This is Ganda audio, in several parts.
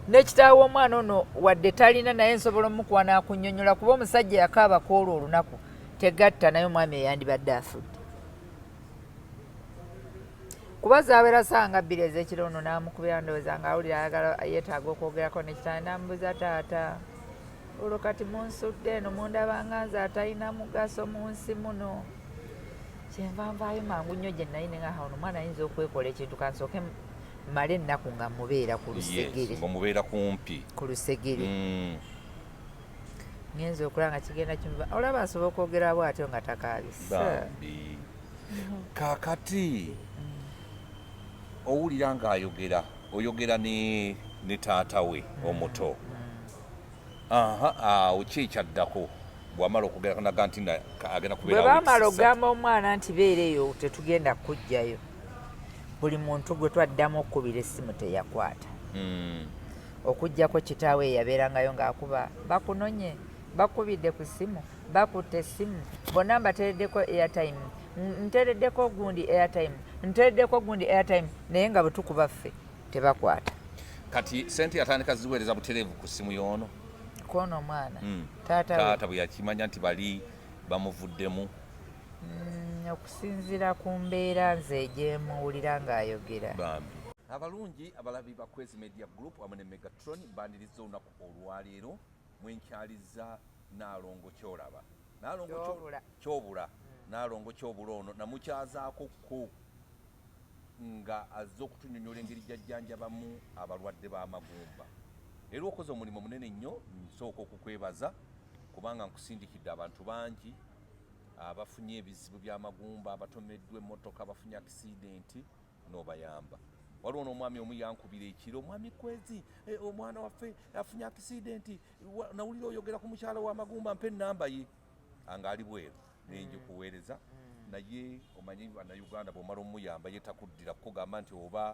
Ne kitaawe w'omwana ono wadde talina, naye nsobola omukuwa n'akunnyonnyola, kuba omusajja yakaaba ku olwo olunaku tegatta, naye omwami eyandibadde afudde, kuba zabeera saawa nga 2 ez'ekiro. Ono n'amukubira, ndowooza ng'awulira ayagala yeetaaga okwogerako ne kitaawe, n'amubuuza, "Taata, olwo kati munsudde eno, mundabanga nze atalina mugaso mu nsi muno? Kyenva nvaayo mangu nnyo gye nali, nenga ono omwana ayinza okwekola ekintu, kansooke mmale ennaku nga mubeera ku lusegere." Ng'omubeera kumpi. Ku lusegere. Ngenza okulaba nga kigenda kimuva, olaba asobola okwogera bwatyo nga takaabisa. Bambi. Kaakati owulira ng'ayogera, oyogera ne taata we omuto. Aha, awo ki ekyaddako bwamala okwogera naga nti agenda Bwe kubeera baamala weeks 3? okugamba omwana nti beera eyo, tetugenda kujjayo, buli muntu gwe twaddamu okukubira essimu teyakwata, okugjako kitaawe eyabeerangayo ng'akuba, "Bakunonye, bakubidde ku ssimu, bakutte essimu, bonna mbateereddeko airtime, nteereddeko gundi airtime, nteereddeko gundi airtime," naye nga bwe tukuba ffe tebakwata. Kati sente yatandika ziweereza butereevu ku ssimu y'ono? Kwono omwana? Taata we. Taata bwe yakimanya nti bali bamuvuddemu. Okusinziira ku mbeera nze gyemuwulira ng'ayogera. Bambi. Abalungi abalabi ba Kwezi Media Group wamu ne Megatron, baniriza olunaku olwaleero mwenkyaliza Naalongo Kyolaba. Naalongo Kyobula. Kyobula. Naalongo Kyobula ono namukyazaako ko nga azze okutunyonyola engeri gyajjanjabamu abalwadde b'amagumba. Era okoze omulimu munene nnyo, nsooka okukwebaza kubanga nkusindikidde abantu bangi abafunye ebizibu by'amagumba, abatomeddwa emmotoka, abafunye accident, n'obayamba. Waliwo n'omwami omu yankubira ekiro, "Omwami Kwezi, omwana waffe afunye accident, nawulira oyogera ku mukyala w'amagumba, mpa enamba ye," nga ali bweru, nenjikuweereza. Naye omanyi Bannayuganda, bw'omala omuyamba ye takuddira kukugamba nti oba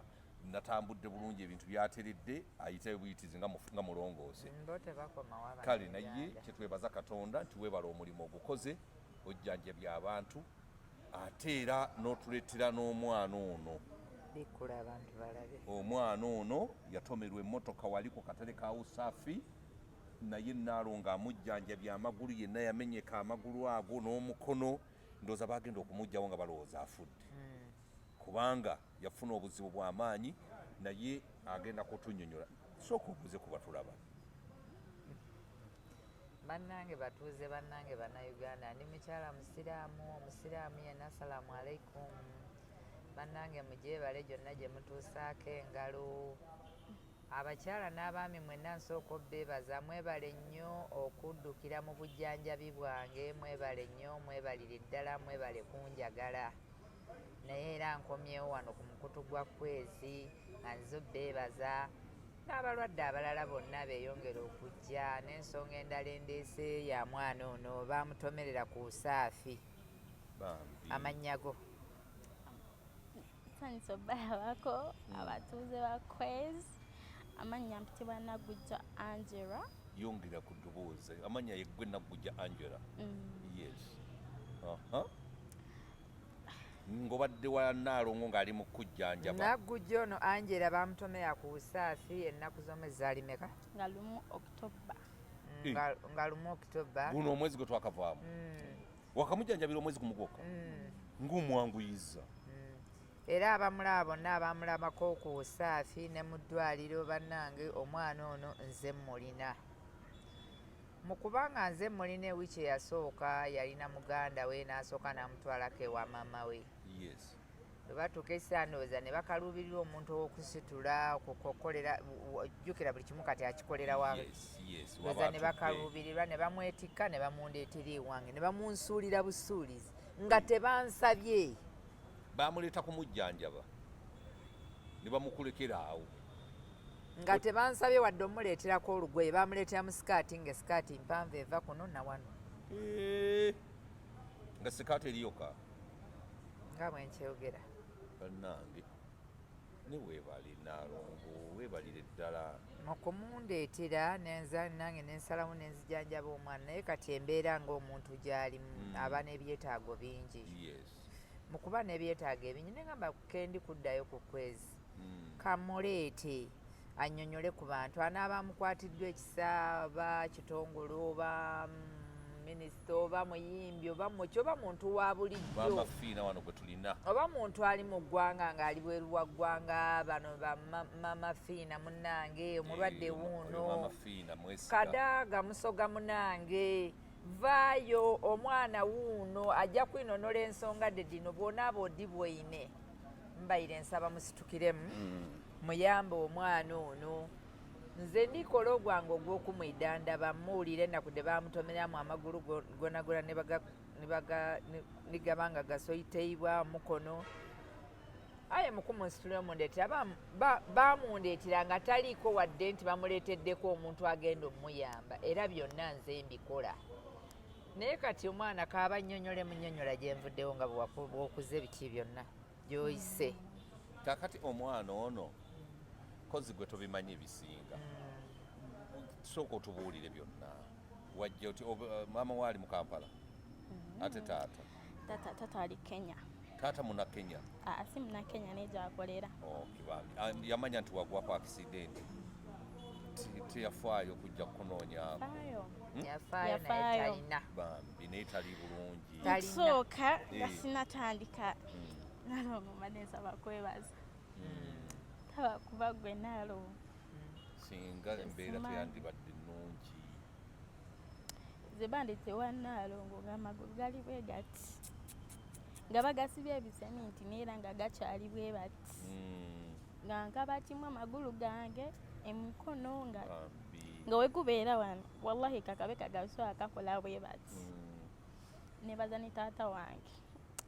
natambudde bulungi, ebintu byateredde, ayitayo buyitizi nga mulongoose. Bo tebakomawo Kale naye Abannayuganda. kyetwebaza Katonda nti weebala omulimu ogukoze, ojjanjabya abantu, ate era n'otuleetera n'omwana ono. Bikkula abantu balabe. Omwana ono yatomerwa emmotoka wali ku katale ka Usaafi, naye Naalongo amujjanjabya amagulu, yenna yamenyeka amagulu ago n'omukono. Ndowooza bagenda okumugjawo nga balowooza afudde, kubanga yafuna obuzibu bw'amaanyi, naye agenda kutunyonyola. Sooka obuuze kuba tulaba. Bannange batuuze, bannange Bannayuganda, ndi mukyala musiraamu, omusiraamu yenna, salaamu aleikum. Bannange mugyebale gyonna gye mutuusaako engalo. Abakyala n'abaami mwenna nsooka obbeebaza, mwebale nnyo okuddukira mu bujjanjabi bwange, mwebale nnyo, mwebalire ddala, mwebale kunjagala. Naye era nkomyewo wano ku mukutu gwa Kwezi nga nze obbeebaza n'abalwadde abalala bonna beeyongera okujja. N'ensonga endala endeese ya mwana ono, baamutomerera ku Usaafi. Bambi. Amannya go? Nsanyuse obbalabako, abatuuze ba Kwez. Amannya mpitibwa Nagujja Angela. Yongera ku ddoboozi. Amannya yeggwe Nagujja Angela? Yes. Aha. Ng'obadde wa Naalongo ng'ali mu kujjanjaba. Naggujja ono Angela bamutomera ku Busaafi ennaku z'omwezi zaali meka? Nga 1 October. Eh. Nga 1 October. Guno omwezi gwe twakavaamu. Wakamujjanjabira omwezi gumu gwokka? Ng'omwanguyiza. Era abamulaba bonna, abamulabako ku Busaafi ne mu ddwaliro, bannange omwana ono nze mmulina. Mu kubanga nze mmulina, ewiiki eyasooka yalina muganda we, n'asooka n'amutwalako ewa maama we. Bwe batuuka ekiseera, ndowooza ne bakaluubirira omuntu ow'okusitula, okukolera, jjukira buli kimu kati akikolera wa ndowooza ne Waba atudde. Bakaluubirirwa ne bamwetikka ne bamundeetera ewange ne bamunsuulira busuulizi nga tebansabye. Bamuleeta kumujjanjaba ne bamukulekera awo. Nga tebansabye wadde omuleeterako olugoye, bamuleetera mu sikaati, nga esikaati mpanvu eva kuno na wano. Eh, nga sikaati eriyoka. Nga bwe nkyogera. Bannange, ne weebale Naalongo, weebalire ddala. Mu kumundeetera nenza nange nensalawo nenzijanjaba omwana, naye kati embeera ng'omuntu gy'alimu, aba n'ebyetaago bingi. Mu kuba n'ebyetaago ebingi, negamba kendi kuddayo ku Kwezi, kamuleete. Annyonnyole ku bantu anaaba amukwatiddwa ekisa, oba kitongole, oba minisita, oba muyimbi, oba muki, oba muntu wa bulijjo. Maama Fiina wano gwe tulina. Oba muntu ali mu ggwanga ng'ali bweru wa ggwanga, bano ba Maama Fiina munnange omulwadde wuuno. Maama Fiina mwesiga. Kadaaga Musoga munange, vaayo, omwana wuuno ajja kwinonola ensonga de dino bw'onaaba odibwaine. Mbaire nsaba musitukiremu muyambe omwana ono. Nze ndikola ogwange ogw'okumwidandaba, mmuwulira ennaku de bamutomeramu amagulu gonagona ne gaba nga gasoyiteibwa omukono. Aye mukumunsitulira mundeetera, bamundeetera nga taliiko wadde nti bamuleeteddeko omuntu agenda omuyamba, era byonna nze mbikola. Naye kati omwana kaaba nnyonnyole munnyonnyola gye nvuddewo nga bw'okuze biki byonna gy'oyise. Kaakati omwana ono kozi gwe tobimanyi ebisinga, sooka otubuulire byonna. Wajja oti maama we ali mu Kampala, ate taata? Tata ali Kenya. Taata muna Kenya? Ah, si muna Kenya, naye gyakolera. Okay, bambi. Ah, yamanya nti wagwako accident, teyafaayo kujja kukunoonyaako? Faayo. Yafaayo naye Yafaayo. talina. Bambi, naye tali bulungi. Talina. Nsooka nga sinatandika, Nalongo, mbadde nsaba kwebaza taba kuba gwe Nalongo. Singa embeera Simanyi. teyandibadde nnungi. Nze bandete wa Nalongo ng'amagulu gali bwe gati, nga bagasibye ebiseminti, neera nga gakyali bwe bati, nga nkaba kimu amagulu gange, emikono nga Bambi. nga wegubeera wano, wallahi kakabe kagasobola kakola bwe bati. Nebaza ne taata wange,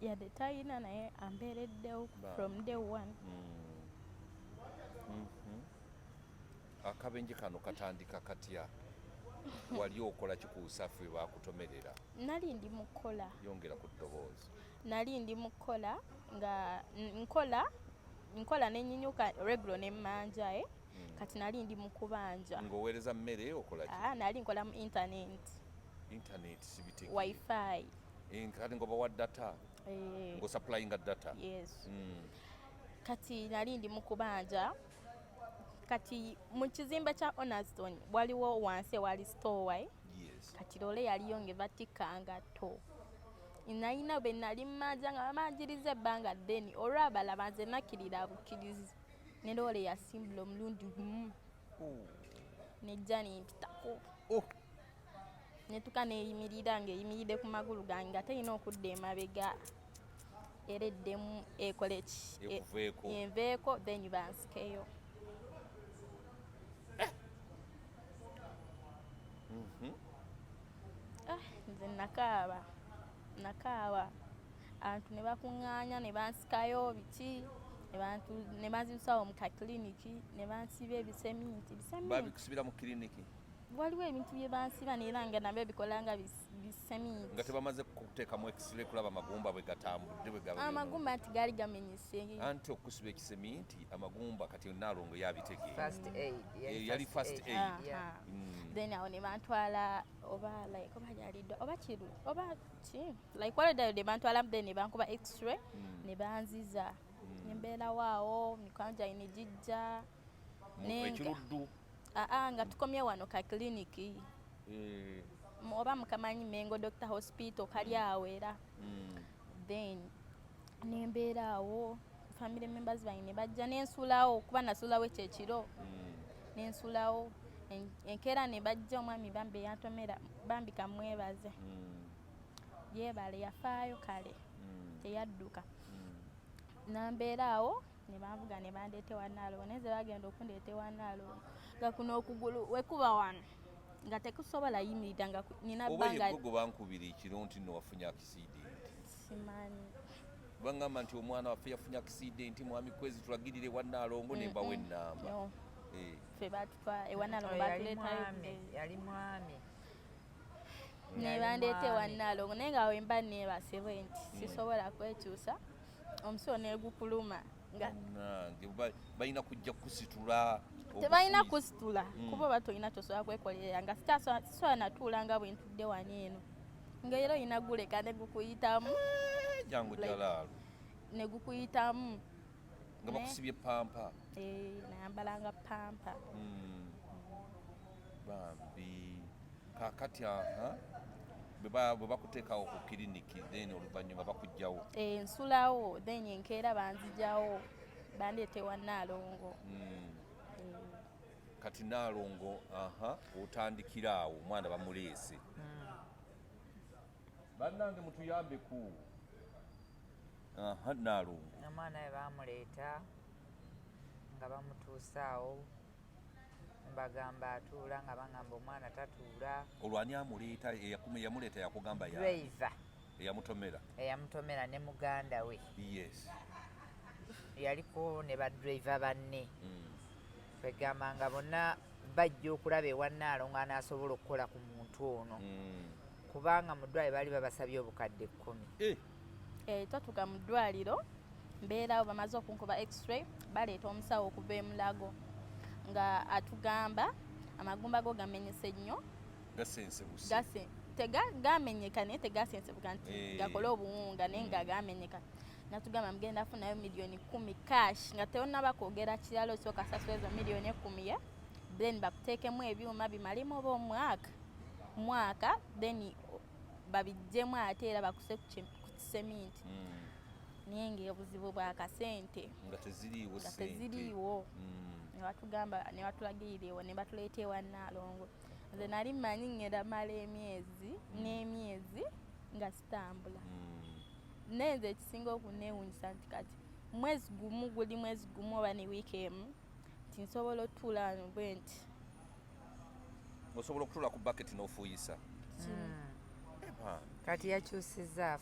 yadde talina naye ambeereddewo from day one. Akabenje kano katandika katya? Wali okola kikuusa ffe bakutomerera? Nali ndi mukola. Yongera ku ddoboozi. Nali ndi mukola nga nkola nenyinyuka regular nemmanja e. Kati nali ndi mu kubanja. Ng'oweereza mmere, okola ki? Ah, nali nkola mu internet. Internet sibitegeera. Wifi. Kati ng'obawa data? Eh. Ng'osupplyinga data? Yes. Kati nali ndi mu kubanja. Kati mu kizimbe kya Onarston waliwo wansi ewali store, eh? Kati loole yaliyo ng'ebatikka ngatto. Nalina be nali mmanja nga bamanjiriza ebbanga ddene, olwabalaba nze nakkirira bukkirizi ne loole yasimbula omulundi gumu nejja nempitako. Oh. Netuka neyimirira ng'eyimiridde ku magulu gange nga terina okudda emabega era eddemu ekole ki? Ekuveeko. Enveeko, then bansikeyo. Ah, nze nakaaba, abantu ne bakuŋŋaanya ne bansikayo biki, ne banzirusawo mu kakiliniki ne bansiba ebiseminti, biseminti. Babikusibira mu kiriniki? Waliwo ebintu bye bansiba neera nga nabyo bikola nga biseminti. Nga tebamaze kuteekamu x-ray kulaba amagumba bwe gatambudde bwe gaba? Amagumba nti gaali gamenyese. Anti okusiba ekiseminti amagumba, kati Naalongo yabitegeera. First aid. Yali first aid. Yeah. Then awo ne bantwala oba like oba lyaliddwa oba kiru oba ki, like walidayo ne bantwala, then ne bankuba x-ray ne banziza nembeerawo awo, mikwano gyange ne gijja. Ekiruddu? Aa, nga tukomye wano ka kiliniki. Oba mukamanyi, Mengo Doctor Hospital, kali awo era. Then nembeera awo, family members bange ne bajja nensulawo, kuba nasulawo ekyo ekiro. Nensulawo. Enkeera ne bajja, omwami bambi yantomera, bambi kamwebaze, yeebale yafaayo, kale teyadduka. Nambeera awo ne banvuga ne bandeeta ewa Naalongo, naye nze bagenda okundeeta ewa Naalongo nga kuno okugulu wekuba wano nga tekusobola yimirira, nga nina Oba bbanga. Yegwe gwe bankubira ekiro nti nno wafunye accident? Simanyi. Baŋŋamba nti omwana waffe yafunye accident, mwami Kwezi tulagirire ewa Naalongo, ne mbawa ennamba. No. Ffe batutwala ewa Naalongo, Oyo yali batuleetayo. mwami, yali mwami. Ne Yali bandeeta ewa mwami. Naalongo, naye nga wemba neebase bwe nti sisobola kwekyusa, omusiwo negukuluma nga Bannange, balina kujja kusitula? Tebalina obufuizi. kusitula, kuba oba tolina tosobola kwekolerera, nga sisobola natuula nga bwe ntudde wano eno, nga era olina guleka ne gukuyitamu. Jangu jalaalu. Ne gukuyitamu. Nga bakusibye pampa? Eh, nayambalanga pamper. Bambi, kakati aha, bwe bakuteekawo ku kiriniki, then oluvannyuma bakugjawo? Eh, nsulawo, then enkeera banzijawo, bandeeta ewa Naalongo. Eh, Kati Naalongo, aha, otandikira awo, omwana bamuleese. Bannange, mutuyambeku. Aha, Naalongo. Omwana we bamuleeta nga bamutuusa awo, mbagamba atuula, nga bagamba omwana tatuula. Olwo ani amuleeta? Eyamuleeta yakugamba ya Driver. Eyamutomera. Eyamutomera ne muganda we. Yaliko ne badriver banne. Kwegamba nga bonna bajja okulaba ewa Naalongo anaasobola okukola ku muntu ono, kubanga mu ddwaliro baali babasabye obukadde 10. Eh, Eh, twatuuka mu ddwaliro, mbeerawo, bamaze okunkuba x-ray, baleeta omusawo okuva e Mulago nga atugamba amagumba go gamenyese nnyo. Gasensebuse. Gamenyeka naye tegasensebuka nti gakole obuwunga, naye nga gamenyeka. Natugamba mugenda funayo miliyoni 10 cash, nga tewonaba kwogera kirala, osooka sasula ezo miliyoni 10 ye, then bakuteekemu ebyuma bimalemu oba omwaka mwaka, then babiggyemu ate era bakuse ku kiseminti. Naye ngaobuzibu bwa kasente. Nga teziriiwo Nga ssente. teziriiwo. Ne batugamba, ne batulagirira ewo, ne batuleeta ewa Naalongo. Nze nali mmanyi ngenda mala emyezi n'emyezi nga sitambula. Naye nze ekisinga okunneewuunyisa nti kati mwezi gumu, guli mwezi gumu oba ne wiiki emu, nti nsobola otutuula wano bwe nti. Osobola okutuula ku baketi n'ofuuyisa? Eh, bambi. Kati yakyusizza,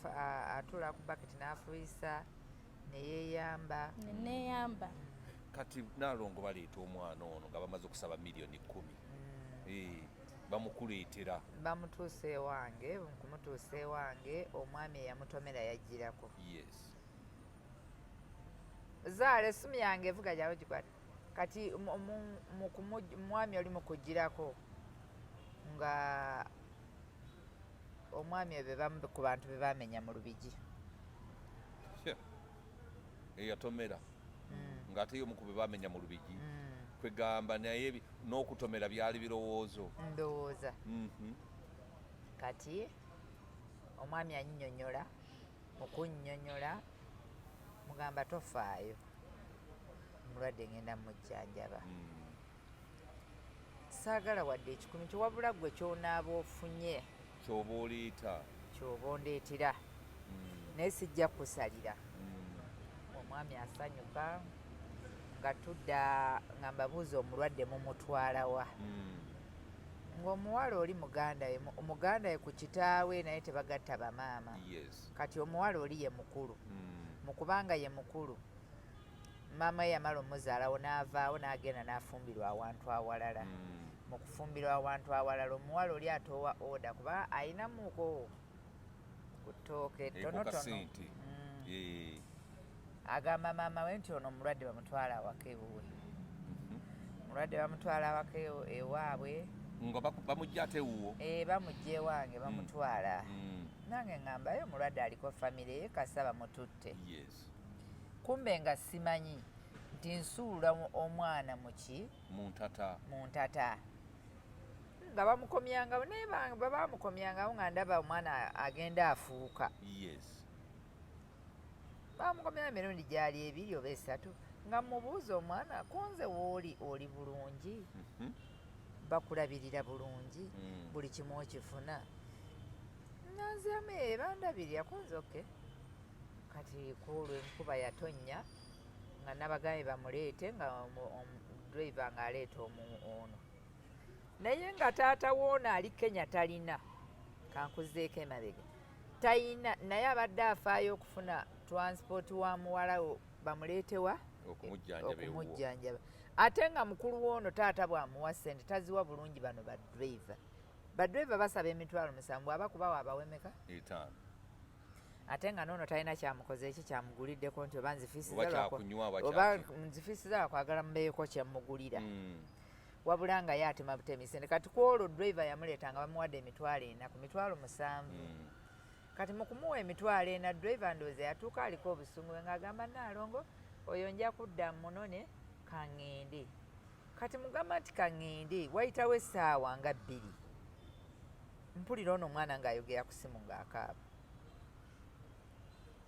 atuula ku baketi n'afuuyisa ne yeeyamba. Ne neeyamba. Kati Naalongo, baleeta omwana ono nga bamaze okusaba miliyoni 10. Eh, bamukuleetera. Bamutuusa ewange. Kumutuusa ewange, omwami eyamutomera yagirako. Zaala essimu yange evuga, gyawe gikwata. Kati omwami oli mukugirako, nga omwami oyo be bamu ku bantu be bamenya mu Lubigi. Eyatomera ng'ate ye omu ku be bamenya mu Lubigi. Kwegamba naye n'okutomera byali birowoozo. Ndowooza. Kati omwami annyonnyola, mukunnyonnyola mugamba, "Tofaayo, omulwadde ngenda mujjanjaba. Saagala wadde ekikumi kyo, wabula gwe kyonaaba ofunye kyoba oleeta. Kyoba ondeetera, naye sijja kusalira." Omwami asanyuka. Nga tudda, nga mbabuuza, "Omulwadde mumutwalawa?" Ng'omuwala oli muganda we, muganda we ku kitaawe, naye tebagatta bamaama. Kati omuwala oli ye mukulu. Mu kubanga ye mukulu, maama we yamala omuzaalawo n'avaawo n'agenda n'afumbirwa awantu awalala. Mu kufumbirwa awantu awalala, omuwala oli atoowa order kuba ayinamuko ku ttooke Eko ettonotono. Kasente. Agamba maama we nti ono omulwadde bamutwala awaka ewuwe. Omulwadde bamutwala awaka ewaabwe. Nga bamujja ate ewuwo? Eh, bamugja ewange, bamutwala. Nange ŋŋambayo, omulwadde aliko famire ye, kasa bamututte. Kumbe nga simanyi nti nsuula omwana muki? Mu ntata. Mu ntata. Nga bamukomyangawo, naye bamukomyangawo nga ndaba omwana agenda afuuka. Bamukomyawo emirundi gyali ebiri oba esatu, nga mubuuza omwana, "Kunze wooli oli bulungi? Bakulabirira bulungi? Buli kimu okifuna?" Nanziramu, "Ee, bandabirira kunze." Okay, kati kwolwo enkuba yatonnya, nga nabagambye bamuleete, nga driver ng'aleeta ono, naye nga taata woono ali Kenya talina kankuzeeko emabega, tayina, naye abadde afaayo okufuna transport wa muwala we bamuleetewa. Okumujjanjaba ewuwo. Okumujjanjaba. Ate nga mukulu woono taata bw'amuwa ssente taziwa bulungi. Bano badriver, badriver basaba 70,000, aba kubawa abawemeka 5. Ate nga noono talina kyamukoze, eki kyamuguliddeko nti oba nzifiisiza Oba kyakunywa, oba oba kyaki. nzifiisiza lwakwagala mubeeko kyemugulira. Wabula nga ye atema butemi sente. Kati kwolwo driver yamuleeta nga bamuwadde 400 ku 70,000. Kati mu kumuwa 400,000, driver ndowooza yatuuka aliko obusungu bwe, ng'agamba, "Naalongo oyo nja kudda munone." Kaŋŋende. Kati mugamba nti kaŋŋende, wayitawo essaawa nga 2, mpulira ono omwana ng'ayogera ku ssimu ng'akaaba,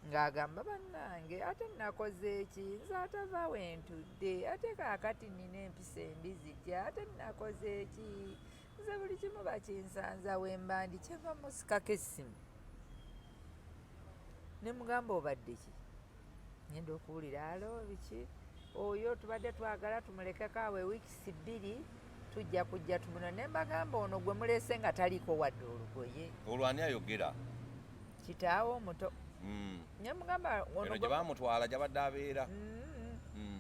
ng'agamba, "Bannange, ate nakoze eki? Nze atava wentudde, ate kaakati nina empisa embi zitya? Ate nakoze eki? Nze buli kimu bakinsanza wemba ndi." Kyeva musikako essimu ne mugamba, "Obadde ki?" Ngenda okuwulira, "Alo, biki? Oyo tubadde twagala tumulekeko awo ewiikisi 2, tujja kujja tumuno." Ne mbagamba, "Ono gwe muleese nga taliiko wadde olugoye." Olwo ani ayogera? Kitaawe omuto. Ne mugamba ono Eno gye bamutwala gyabadde abeera.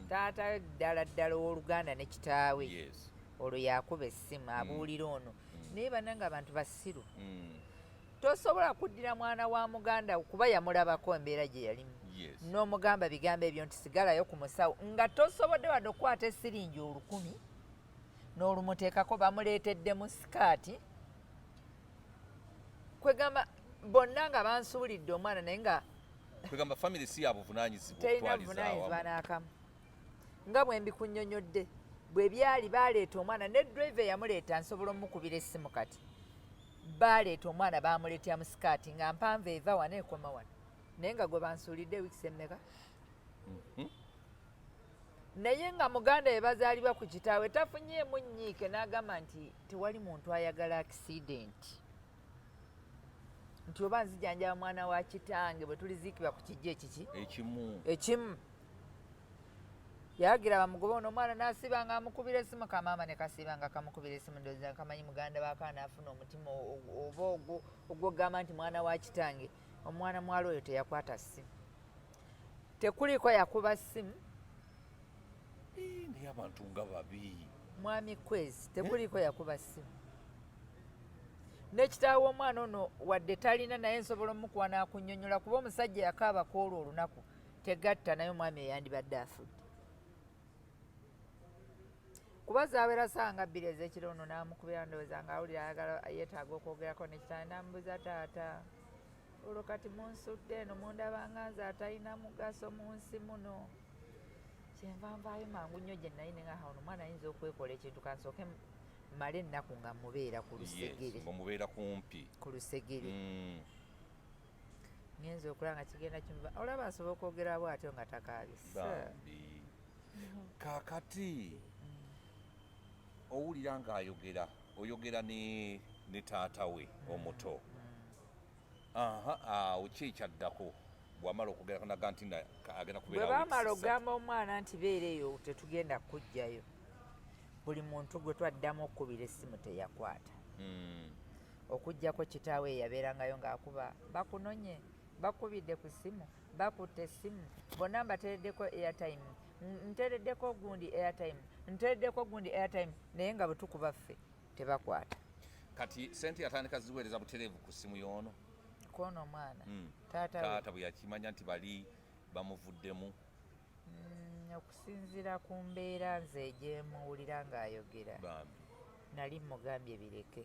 Taata ddala ddala owooluganda ne kitaawe. Olwo yakuba essimu abuulira ono. Naye bannange, abantu basiru. Tosobola kuddira mwana wa muganda kuba yamulabako embeera gye yalimu n'omugamba bigambo ebyo nti sigalayo ku musawo, nga tosobodde wadde okukwata esiringi 1000 n'olumuteekako. Bamuleetedde mu sikaati, kwegamba bonna nga bansuulidde omwana, naye nga Kwegamba family si ya buvunaanyizibwa terina okutwaliza buvunaanyizibwa awamu. N'akamu nga bwe mbikunnyonnyodde, bwe byali baleeta omwana ne driver yamuleeta, nsobola omukubira essimu kati. Baleeta omwana, bamuleetera mu sikaati nga mpanvu eva wano ekoma wano, naye nga gwe bansuulidde wiikisi emmeka? Naye nga muganda we bazaalibwa ku kitaawe tafunyeemu nnyiike n'agamba nti tewali muntu ayagala accident, nti oba nzijanjaba mwana wa kitange bwe tuliziikibwa ku kijja ekiki Ekimu. Ekimu. Yagira bamugoba ono omwana n'asiba nga amukubira essimu, kamaama ne kasiiba nga kamukubira essimu. Ndowooza kamanyi muganda w'akaana afuna omutima oba ogwo ogwogamba nti mwana wa kitange. Omwana mwala oyo teyakwata ssimu, tekuliiko yakuba ssimu. Eh, naye abantu nga babi. Mwami Kwezi, tekuliiko yakuba ssimu. Nekitaawe omwana ono wadde talina, naye nsobola omukuwa n'akunnyonnyola, kuba omusajja yakaaba ku olwo olunaku tegatta, naye omwami eyandibadde afudde, kuba zaawera saa nga 2 ez'ekiro. Ono n'amukubira, ndowooza ng'awulira ayagala yeetaaga okwogerako nekitaawe, n'amubuuza, "Taata, olwo kati munsudde eno, mundabanga nze atalina mugaso mu nsi muno? Kyenva nvaayo mangu nnyo gye nali nenga ono omwana ayinza okwekola ekintu, kansooke mmale ennaku nga mubeera ku lusegere." Ng'omubeera kumpi. Ku lusegere. Ngenza okulaba nga kigenda kimuva, olaba asobola okwogera bw'atyo nga takaabisa. Bambi. Kaakati owulira ng'ayogera, oyogera ne taata we omuto. Aha, awo ki ekyaddako bwamala okwogera naga nti agenda Bwe kubeera baamala weeks 3? okugamba omwana nti beera eyo, tetugenda kujjayo, buli muntu gwe twaddamu okukubira essimu teyakwata, okugjako kitaawe eyabeerangayo ng'akuba, "Bakunonye, bakubidde ku ssimu, bakutte essimu, bonna mbateereddeko airtime, nteereddeko gundi airtime, nteereddeko gundi airtime," naye nga bwe tukuba ffe tebakwata. Kati sente yatandika ziweereza butereevu ku ssimu y'ono? Kwono omwana? Taata we. Taata bwe yakimanya nti bali bamuvuddemu. Okusinziira ku mbeera nze gyemuwulira ng'ayogera, Bambi. nali mugambye bireke,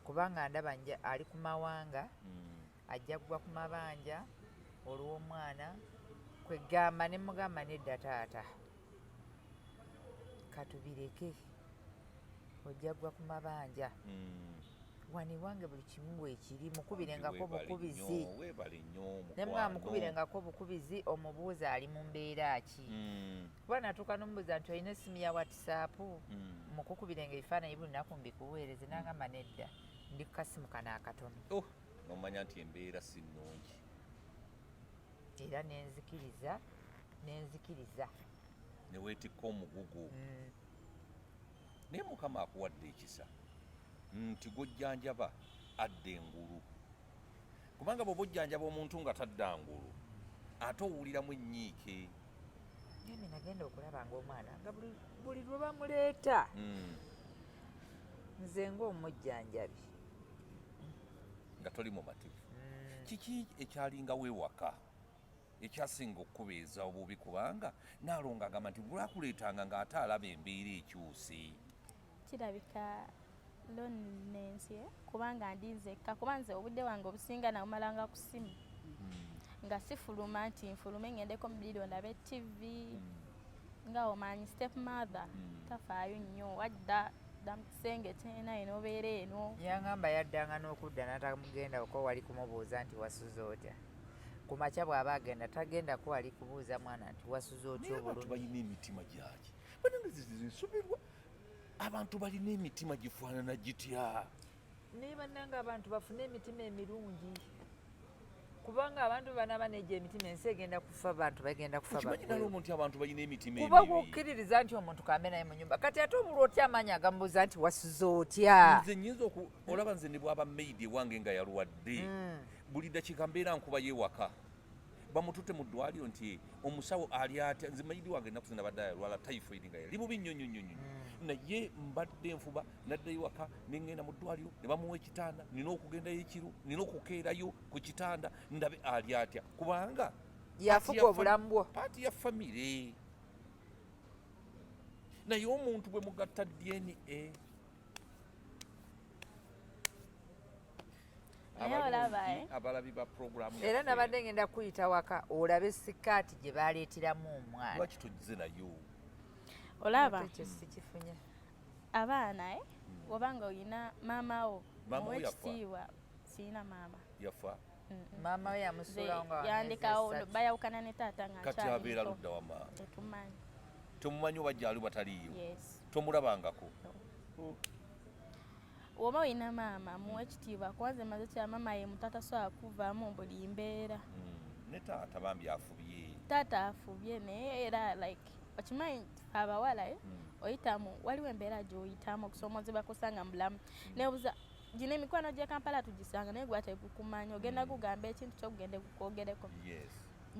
kubanga ndaba ali ku mawanga, ajja kugwa ku mabanja olw'omwana. Kwegamba ne mugamba, "Nedda taata, katubireke, ojja kugwa ku mabanja. Wano ewange buli kimu weekiri, mukubirengako Weebale bukubizi." nnyo, weebale nnyo. Ne mugamba, Mukwano. "Mukubirengako bukubizi, omubuuza ali mu mbeera ki." Kuba natuuka nomubuuza nti, "Olina essimu ya WhatsApp? Mukukubirenga ebifaananyi buli lunaku mbikuweereze." Nagamba, "Nedda, ndi ku kasimu kano akatono." Oh, nomanya nti embeera si nnungi. Era nenzikiriza, nenzikiriza. Ne weetikka omugugu. Naye Mukama akuwadde ekisa nti gwojjanjaba adda engulu, kubanga bw'oba ojjanjaba omuntu nga tadda ngulu, ate owuliramu ennyiike. Ngambe nagenda okulaba ngaomwana nga buli lwe bamuleeta, nze ng'omujjanjabi Nga toli mumativu. Kiki ekyalingawo ewaka ekyasinga okukubeeza obubi? Kubanga Naalongo agamba nti lwakuleetanga ng'ate alaba embeera ekyuse. Kirabika loneliness, eh? Kubanga ndi nzekka, kuba nze obudde bwange obusinga nabumalanga ku ssimu. Nga sifuluma nti nfulume ngendeko mu ddiiro ndabe TV. Nga omanyi step mother tafaayo nnyo, wadda dda mu kisenge kyena enobeera eno. Yangamba yaddanga n'okudda n'atamugenda ko wali kumubuuza nti wasuze otya. Ku makya bw'aba agenda tagendako wali kubuuza mwana nti wasuze otya. Naye abantu Obulumi. Balina emitima gyaki? Banange, zinsoberwa, abantu balina emitima gifaanana gitya? Naye bannange, abantu bafune emitima emirungi, kubanga abantu banaaba negyo emitima, ensi egenda kufa, abantu bagenda kufa. Okimanyi Baggweyo. Nalongo, nti abantu balina emitima Kuba emibi. kukkiririza nti omuntu kambe naye mu nyumba, kati ate obulwa otya amaanyi agamubuuza nti wasuze otya? Nze nyinza olaba nze ne bwaba maid ewange nga yalwadde, buli dakiika mbeera nkubayo ewaka bamututte mu ddwaliro nti omusawo ali atya. Nze maid wange ennaku zino abadde yalwala typhoid nga yali bubi nnyo nnyo nnyo nnyo, naye mbadde nfuba naddayo waka neŋŋenda mu ddwaliro ne bamuwa ekitanda. Nina okugendayo ekiro, nina okukeerayo ku kitanda ndabe ali atya, kubanga Yafuga obulamu bwo. Part ya famire. Naye omuntu bwe mugatta DNA. Naye olaba, eh? Abalabi ba programu Era yaffe, nabadde ngenda kuyita waka olabe sikaati gye baleeteramu omwana. Lwaki tuzze nayo? Olaba Ekyo sikifunye. abaana, eh? Obanga olina maama wo, Maama wo muwe yafa? ekitiibwa. Siina maama. Yafa? Maama we Nze yamusuulawo nga wa myezi yandekawo, 3. bayawukana ne taata nga Kati nkyali abeera muto. ludda wa maama? Tetumanyi. Temumanyi oba gyali bataliiyo? Yes. Tomulabangako? Oba olina maama, muwe ekitiibwa, kuba nze maze kya maama ye muto atasobola kuvaamu buli mbeera. Ne taata bambi afubye. Taata afubye, naye era like okimanyi abawala, eh? Oyitamu, waliwo embeera gy'oyitamu okusoomozebwa kusanga mu bulamu. Nebuuza gino emikwano gy'e Kampala tugisanga, naye gwa tegukumanya. Ogenda gugamba ekintu kyokugende gukwogereko,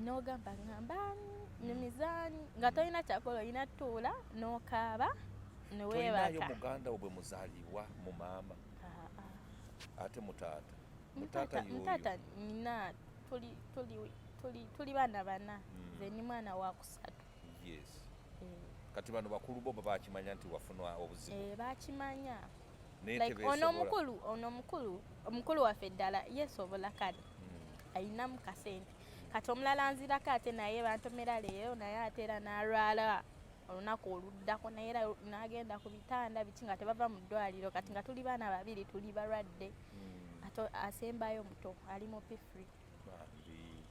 n'ogamba ŋŋambaani nyumizaani nga tolina kyakola, olina tuula n'okaaba Tolinayo neweebaka. muganda wo bwe muzaalibwa mu maama? Ah, ah. Ate mutaata, mutaata Mutaata, yoyo? mutaata nina, tuli baana bana. Nze ndi mwana wa kusatu. Eh, Kati bano bakulu bo bakimanya nti wafuna obuzibu? Eh, bakimanya. Naye Like ono tebeesobola. omukulu, ono omukulu waffe ddala yeesobola, kale ayinamu kasente. Kati omulala nzirako ate naye bantomera leero, naye ate era n'alwala olunaku oluddako, naye era n'agenda ku bitanda biki nga tebava mu ddwaliro. Kati nga tuli baana babiri, tuli balwadde. Ate asembayo muto ali mu P3. Bambi.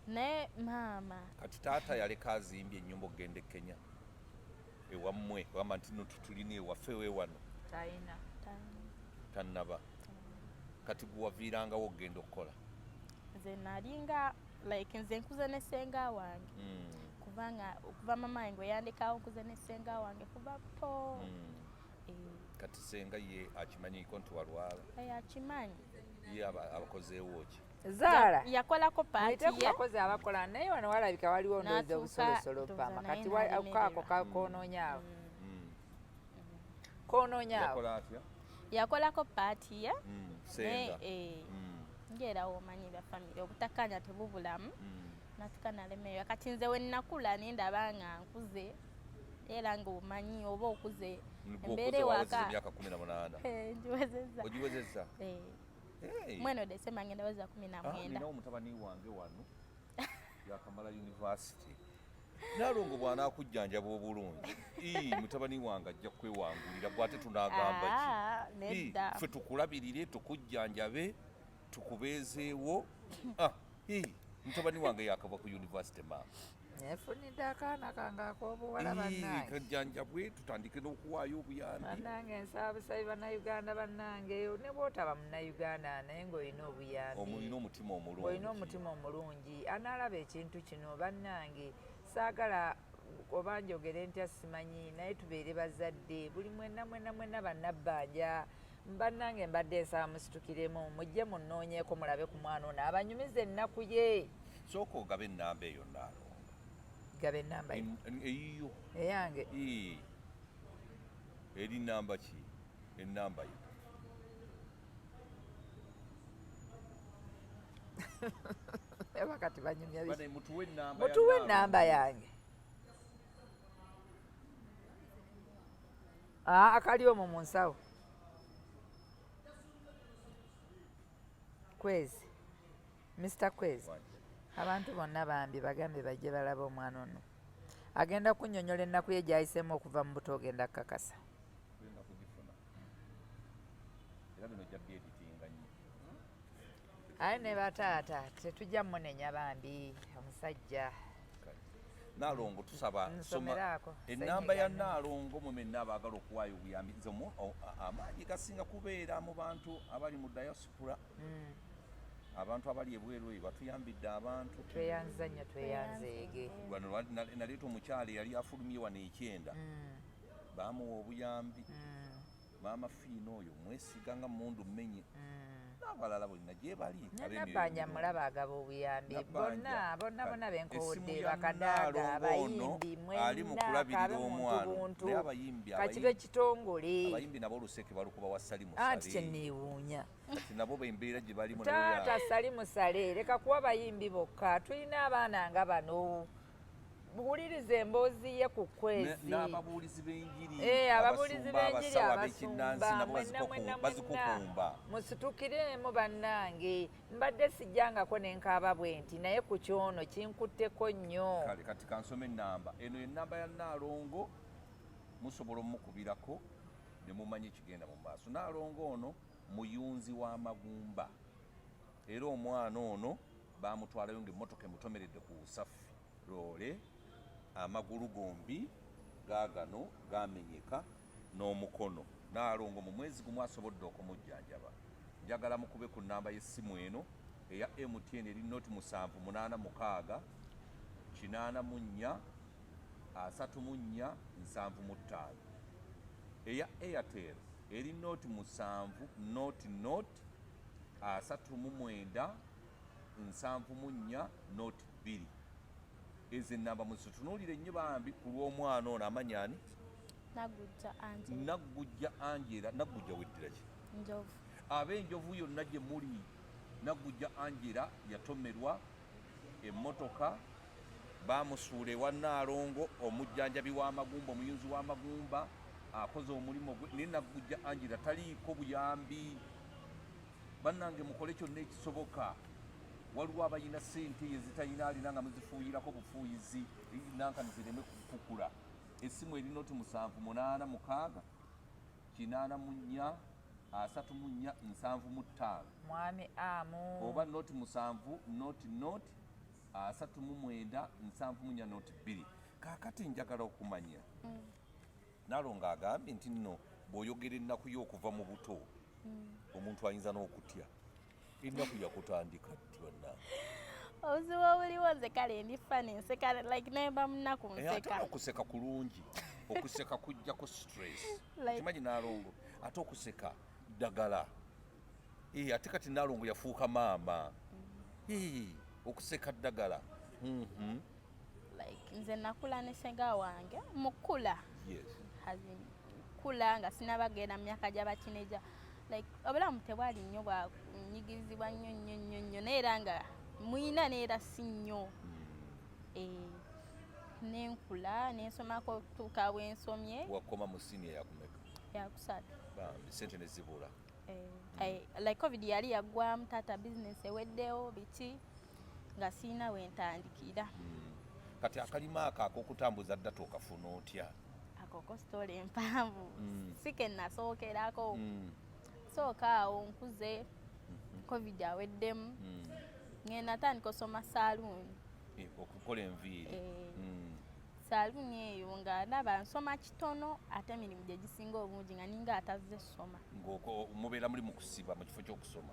Naye maama. Kati taata yaleka azimbye ennyumba okugenda e Kenya ewammwe, ogamba nti no tutulina ewaffe we wano? Talina. Tannaba. Kati gwewaviirangawo okugenda okukola? Nze nalinga like nze nkuze ne ssenga wange, kubanga okuva mama wange weyandekawo, nkuze ne ssenga wange kuva buto. Eh, Kati senga ye akimanyiko nti walwala? Eh, akimanyi. Ye abakozeewo ki? Zaala Yakolako part muyite ku ye. bakozi abakola, naye wano walabika waliwo ndowooza N'atuuka, obusolosolo ndowooza pama naye kati kaako n'alemererwa. koonoonya awo, koonoonya awo. Yakola atya? Yakolako part ye. Senga? Naye, eh, ngaera womanyi bya famire, obutakkaanya tebubulamu. Natuka nalemererwa. Kati nze we nakula nendaba nga nkuze, era ngaomanyi oba okuze Gwe embeera okuze wawezeza ewaka. emyaka 18? Eh, ngiwezezza. Ogiwezezza? Eh, Hey. mweno Desemba ngenda weza kumi na Ah, mwenda. ninawo mutabani wange wano yakamala university. Nalongo bw'anaakujjanjaba obulungi, ii, mutabani wange ajja kwewangulira gwate tunagamba ki? Ah, Ii, nedda. ffe tukulabirire, tukujjanjabe, tukubeezeewo. Ah, ii, mutabani wange yakava ku university, maama. Nefunidde akaana kange ak'obuwala. Ii, Bannange, kajjanjabwe, tutandike n'okuwaayo obuyambi. bannange, nsaba busabi bannayuganda bannange, ne bwotaba munnayuganda naye ng'olina obuyambi, Omulina omutima omulungi, olina omutima omulungi, anaalaba ekintu kino, bannange, saagala oba njogere ntya simanyi, naye tubeere bazadde buli mwenna mwenna mwenna bannabbanja. Bannange, mbadde nsaba musitukiremu mujje munoonyeeko mulabe ku mwana ono abanyumiza ennaku ye. Sooka ogabe ennamba eyo, Naalongo. Gaba ennamba ye. Eyiyo. Eyange? Ii. Eri namba ki enamba yo? Eba kati banyumya biki? Bane, mutuwe enamba ya Mutuwe Naalongo. enamba yange. Ah, akali omwo mu nsawo kwezi, Mr Kwezi. Wani? Abantu bonna bambi bagambe bajje balabe omwana ono. Agenda kunnyonnyola ennaku ye gy'ayiseemu okuva mu buto, ogenda kukakasa. Genda kugifuna era bino ojja byeditinga nnyo. Aye ne bataata tetujja munenya bambi omusajja. Naalongo, tusaba soma Nsomeraako. Ennamba ya Senyiga. Naalongo, mwe mwenna abaagala okuwaayo obuyambi. Nze amaanyi gasinga kubeera mu bantu abali mu diaspora, abantu abali ebweru eyo batuyambidde abantu. Tweyanza nnyo, tweyanzeege. Wano naleeta omukyala eyali afulumye wano ekyenda, baamuwa obuyambi. Maama Fiina oyo mwesiga nga mundu mmenye, n'abalala bonna gye bali ab'emyoyo Nabbanja emirungi. mulaba agaba obuyambi. Nabbanja. Bonna bonna bonna Kale, benkoodde, essimu ya bakadaaga, Nnaalongo ono abayimbi ali mu mwenna, kulabirira kabe muntu omwana. buntu, Naye abayimbi kakibe kitongole. Abayimbi nabo oluseke balukuba wa Salimu Anti Sale. kyenneewuunya. Kati nabo bembeera gye balimu nayo Taata Salimu Sale, leka kuwa bayimbi bokka, tulina abaana nga bano. Buwuliriza emboozi ye ku kwezi. N'ababuulizi b'enjiri, Eh, ababuulizi abasumba, b'enjiri, abasawo ab'ekinnansi abasumba, nabo mwenna mwenna mwenna bazikukumba. Musitukiremu bannange. Mbadde sijjangako nenkaaba bwe nti, naye ku kyono kinkutteko nnyo. Kale kati kansome ennamba eno, ennamba ya Naalongo, musobola omukubirako ne mumanya ekigenda mu maaso. Naalongo ono muyunzi w'amagumba, era omwana ono bamutwalayo ng'emmotoka emutomeredde ku busafi loole, amagulu gombi gaagano gamenyeka n'omukono. Naalongo mu mwezi gumu asobodde okumujjanjaba. Njagala mukube ku nnamba y'essimu eno eya MTN eri 0786 84 34 75, eya Airtel eri 0 7 0 0 39 74 02. Ezo enamba muzitunuulire nnyo bambi ku lw'omwana ono. Amanya ani? Nagujja Angela. Naggujja Angela. Naggujja weddira ki? Njovu. Ab'enjovu yonna gye muli, Naggujja Angela yatomerwa emmotoka, bamusuula ewa Naalongo, omujjanjabi w'amagumba, omuyunzi w'amagumba, akoze omulimu gwe. Naye Naggujja Angela taliiko buyambi. Bannange, mukole kyonna ekisoboka. Waliwo abalina ssente eyo ezitalina alina nga muzifuuyirako bufuuyizi nankani zireme kukula. Essimu eri 0786 84 34 75. Mwami amu. Oba 07 00 39 74 02. Kaakati njagala okumanya, Nalongo agambye nti nno bw'oyogera ennaku yo okuva mu buto, omuntu ayinza n'okutya. Ennaku yakutandika ddi, bannange? Obuzibu obuliwo, nze kale ndi funny, nseka, like nemba munaku Eh, ate nseka. okuseka kulungi, okuseka kujjako stress. Kimanyi Nalongo, ate okuseka ddagala. Eh, ate kati Nalongo yafuuka maama. Eh, okuseka ddagala. Like nze nakula ne senga wange mukula kula nga sinabagenda mu myaka gy'abakineja. Like obulamu tebwali nnyo bwanyigirizibwa nnyo nnyo nnyo nnyo, naye era nga muyina, neera si nnyo. Eh, nenkula nensomako okutuuka bwensomye. Wakoma mu siniya yakumeka? Yakusatu. Bambi, sente ne zibula. Eh, like COVID yali yaggwamu, taata bizinesi eweddewo, biki, nga siina wentandikira. Kati akalima ako ak'okutambuza data okafuna otya? Ako ko story empanvu. Si ke nasookerako. Sooka awo nkuze, COVID aweddemu, ngenda tandika osoma saaluuni. Eh, okukola enviiri. Eh. Saaluuni eyo nga ndaba nsoma kitono, ate emirimu gye gisinga obungi nga ninga atazze soma. Ng'oko mubeera muli mu kusiba mu kifo ky'okusoma.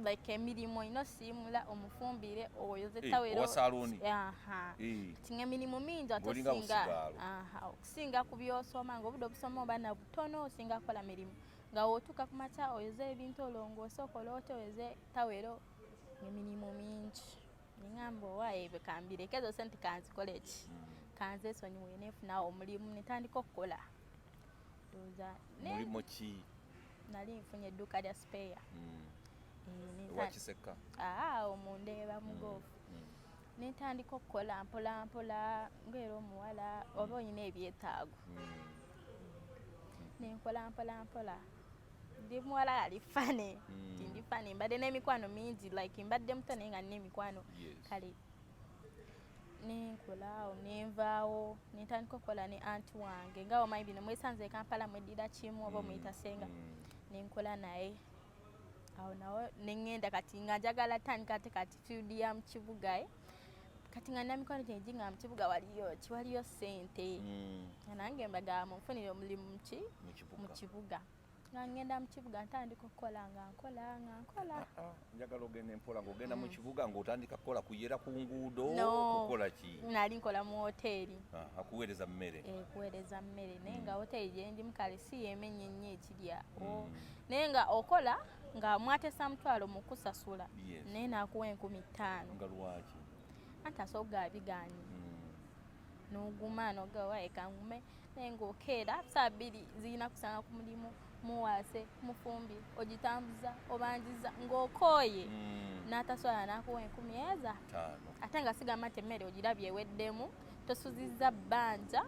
Like emirimu olina osiimula, omufumbire, oyoze Eh, tawero. owa saaluuni. Aha. Eh. Kati nga emirimu mingi ate Ng'olinga osinga busigaalo. Aha, okusinga ku byosoma, nga obudde obusoma oba na butono, osinga kukola mirimu, nga wotuuka ku makya oyoze ebintu, olongoose, okola otya, oyoze tawero, emirimu mingi. Neŋŋamba owaayo ebyo kambireke, ezo sente kanzikole ki, kanzeesonyiwe, nenfunawo omulimu netandika okukola. Ndowooza Mulimu ki? Nali nfunye edduuka lya spare. Eh, Ewa Kiseka? Aa, omundeeba mugoofu. Nentandika okukola mpola mpola, ngaera omuwala oba olina ebyetaago. Nenkola mpola mpola. Ndi muwala ali funny. Ti ndi funny, mbadde n'emikwano mingi, like mbadde muto naye nga nina emikwano. Kale nenkola awo, nenvaawo, nentandika okukola ne anti wange. Nga omanyi bino, mwesanze e Kampala, mweddira kimu oba omuyita senga. Nenkola naye awo, nawo neŋŋenda. Kati nga njagala tandika ate kati field ya mu kibuga, eh. Kati nga nina mikwano gyange nga mu kibuga waliyo ki? Waliyo ssente. Nga nange mbagamba munfunire omulimu muki? Mu kibuga. Mu kibuga. Nga ngenda mu kibuga, ntandika okukola, nga nkola, nga nkola. Ah, ah, njagala ogenda empola. Ng'ogenda mu kibuga, ng'otandika kukola kuyera ku nguudo? No. Kukola ki? Nali nkola mu woteeri. Ah, akuweereza mmere? Eh, kuweereza mmere, naye nga woteeri gyendimu kale si yemenye nnyo ekirya. Naye nga okola nga mwatesa mutwalo mu kusasula, naye naakuwa 5000. Nga lwaki? Anti asooka biganye. N'oguma nogawa ekangume, naye ng'okeera saa 2, zirina kusanga ku mulimu, muwaase, mufumbi, ogitambuza, obanjiza, ng'okooye. N'ataswala n'akuwa enkumi eza 5. Ate nga sigamba nti emmere ogirabye eweddemu, tosuzizza bbanja,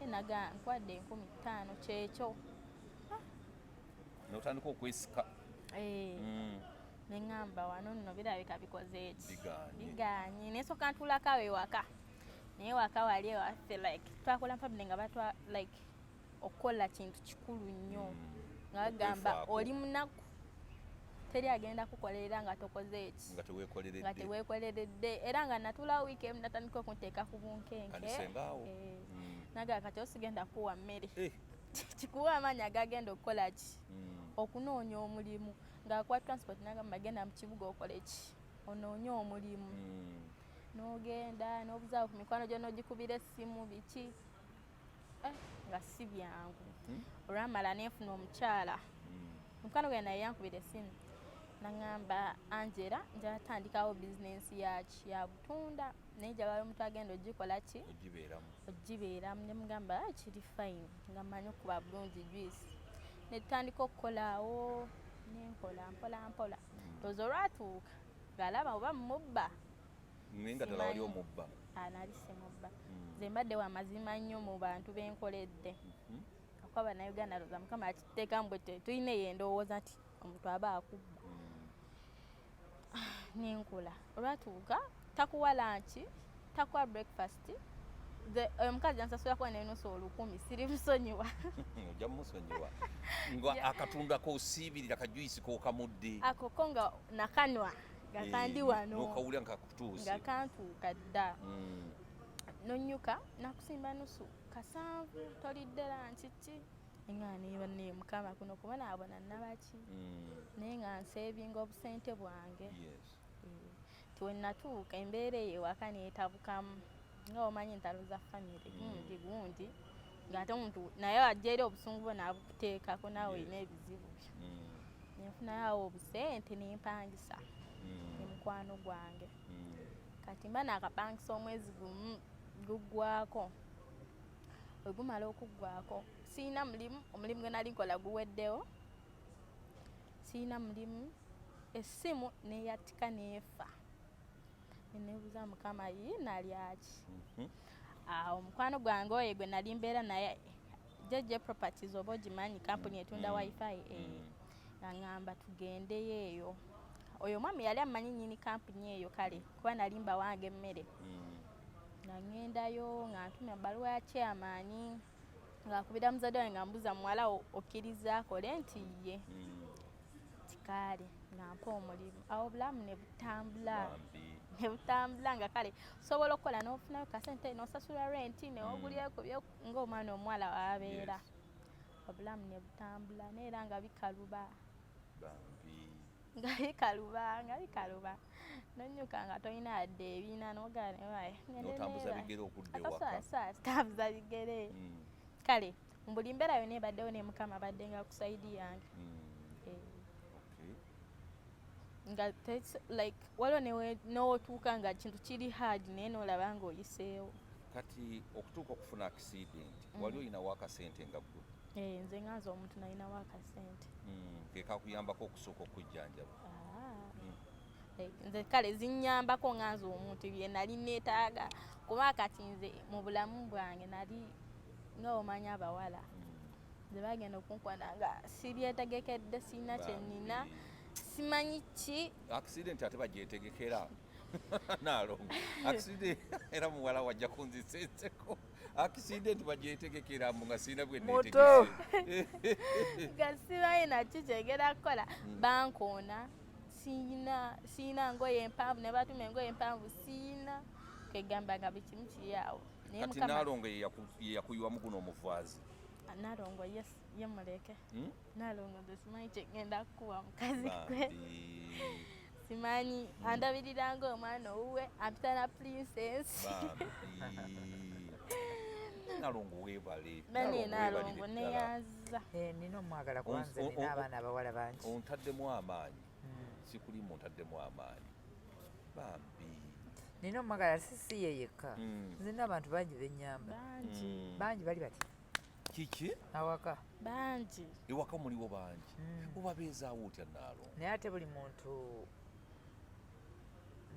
enaga nkwadde 5000, kyekyo. N'otandika okwesika. Eh, neŋŋamba wano nno birabika bikoze eki? Bigaanye. Bigaanye. Nesooka ntuulako awo ewaka, naye waka wali ewaffe, like twakola family nga batwa, like okukola kintu kikulu nnyo. Nga bagamba Okwefaako. oli munaku, teri agenda kukolerera nga tokoze eki? Nga Nga teweekoleredde. Teweekoleredde. Era nga natuulawo wiiki emu, natandika okunteeka ku bunkenke. Kandi sengaawo. Eh, nagaa kati osigenda kuwa mmere, Eh. kikuwa amaanyi agagenda okukola ki? Okunoonya omulimu. Ng'akuwa transport, nagamba genda mu kibuga okole ki? Onoonye omulimu. N'ogenda n'obuzaawo ku mikwano gyo, n'ogikubira essimu, biki. Eh, nga si byangu. Olwamala nenfuna omukyala. Mukwano gwe naye yankubira essimu, naŋŋamba, "Angela, njala tandikawo bizinensi yaki? Ya butunda, naye njagala omuntu agenda ogikola ki?" Ogibeeramu. Ogibeeramu. Ne mugamba, "Ah, kiri fine, nga mmanyi okuba bulungi juice." Ne tutandika okukolaawo, nenkola mpola mpola. Ndowooza olwatuuka ng'alaba oba mubba. Naye nga ddala wali Simanyi. omubba? Ah, nali simubba. Nze mbadde wa mazima nnyo mu bantu benkoledde. Akuba Bannayuganda, ndowooza Mukama akituteekamu bwe tulina eyo endowooza nti omuntu aba akubba. Nenkola, olwatuuka takuwa lunch, takuwa breakfast. Oyo omukazi yansasulako nenusu 1000, siri musonyiwa. Ojja mumusonyiwa nga akatunda kosiibirira kajuisi kokamudde. Ako ko nga nakanwa nga kandi wano. Nokawulira nga kakutuuse. Nga kantuuka dda. Nonyuka nakusimba nusu kasanvu, tolidde lunch ki, nga neba ne Mukama kuno kubonaabona nabaki? Naye nga nsevinga obusente bwange. Eh, ti wenatuuka embeera eyo ewaka neetabukamu, nga omanyi entalo za famire, gundi gundi, ng'ate omuntu naye ajja eri obusungu bwo naabukuteekako, naawe olina ebizibu byo. Nenfunayo awo obusente, nempangisa emikwano gwange. Kati mba naakapangisa omwezi gumu, guggwako. Bwe gumala okuggwako, siyina mulimu, omulimu gwe nali nkola guweddewo, siyina mulimu, essimu neyatika neefa. Neneebuuza Mukama, yi nalyaki? Awo omukwano gwange oyo gwe nali mbeera naye, JJ Properties, oba ogimanyi, kampuni etunda wifi, eh, nga ŋŋamba tugendeyo eyo. Oyo omwami yali amanyi nnyini kampuni eyo, kale kuba nali mbawange emmere. Nga ŋŋendayo, nga ntumya ebbaluwa ya chairman, ng'akubira muzadde wange, nga mbuuza, "Muwala wo okkiriza akole?" Nti ye. Kikaale nga mpa omulimu. Awo obulamu ne butambula. Bambi. Ne butambula, nga kale osobola okukola n'ofunayo kasente, n'osasula renti, newogulirako ng'omwana omuwala wabeera. Obulamu ne butambula, naye era nga bikaluba. Bambi. Nga bikaluba, nga bikaluba, nonyuka nga tolina yadde ebiina, nogaa N'otambuza bigere okudda ewaka. Tambuza bigere. Kale mu buli mbeera yonna ebaddewo, ne Mukama abadde nga ku side yange. Eh, nga like waliwo n'otuuka nga kintu kiri hard, naye n'olaba ng'oyiseewo. Kati okutuuka okufuna accident, wali olinawo akasente nga ggwe? Eh, nze nga nze omuntu nalinawo akasente. Ke kakuyambako okusooka okujjanjaba? Ah. Like, nze kale zinnyambako nga nze omuntu bye nali neetaaga, kuba kati nze mu bulamu bwange nali nga omanyi abawala. Nze bagenda okunkwana nga sibyetegekedde, sirina kyenina, simanyi ki. Accident ate bagyetegekera, Nalongo. Accident era muwala wajja kunzisa enseko. Accident bagyetegekera, mbu nga sirina bwe Muto. neetegese. Nga simanyi naki kyegera kukola. Bankoona, siina ngoye empanvu, ne batuma engoye empanvu, siina. Kwegamba nga buli kimu kiri awo, naye Kati Mukama- Nalongo ye yakuyiwamu guno omuvaazi. Nalongo, yes, ye muleke. Nalongo nze simanyi kyegenda kukuwa mukazi gwe. Bambi. Simanyi, andabirira nga omwana owuwe, ampita na princess. Bambi, Nalongo weebale. Bane. Nalongo, Nalongo weebalire ddala. neyanza. Eh, nina omwagala kuba nze nina abaana abawala bangi. Ontaddemu amaanyi, sikulimu, ontaddemu amaanyi bambi. Nina omwagala, si ye yekka. Nzina abantu bangi benyamba. Bangi. Bangi bali bati Kiki? awaka. Bangi. Ewaka muliwo bangi, obabeezaawo otya, Naalongo? Naye ate buli muntu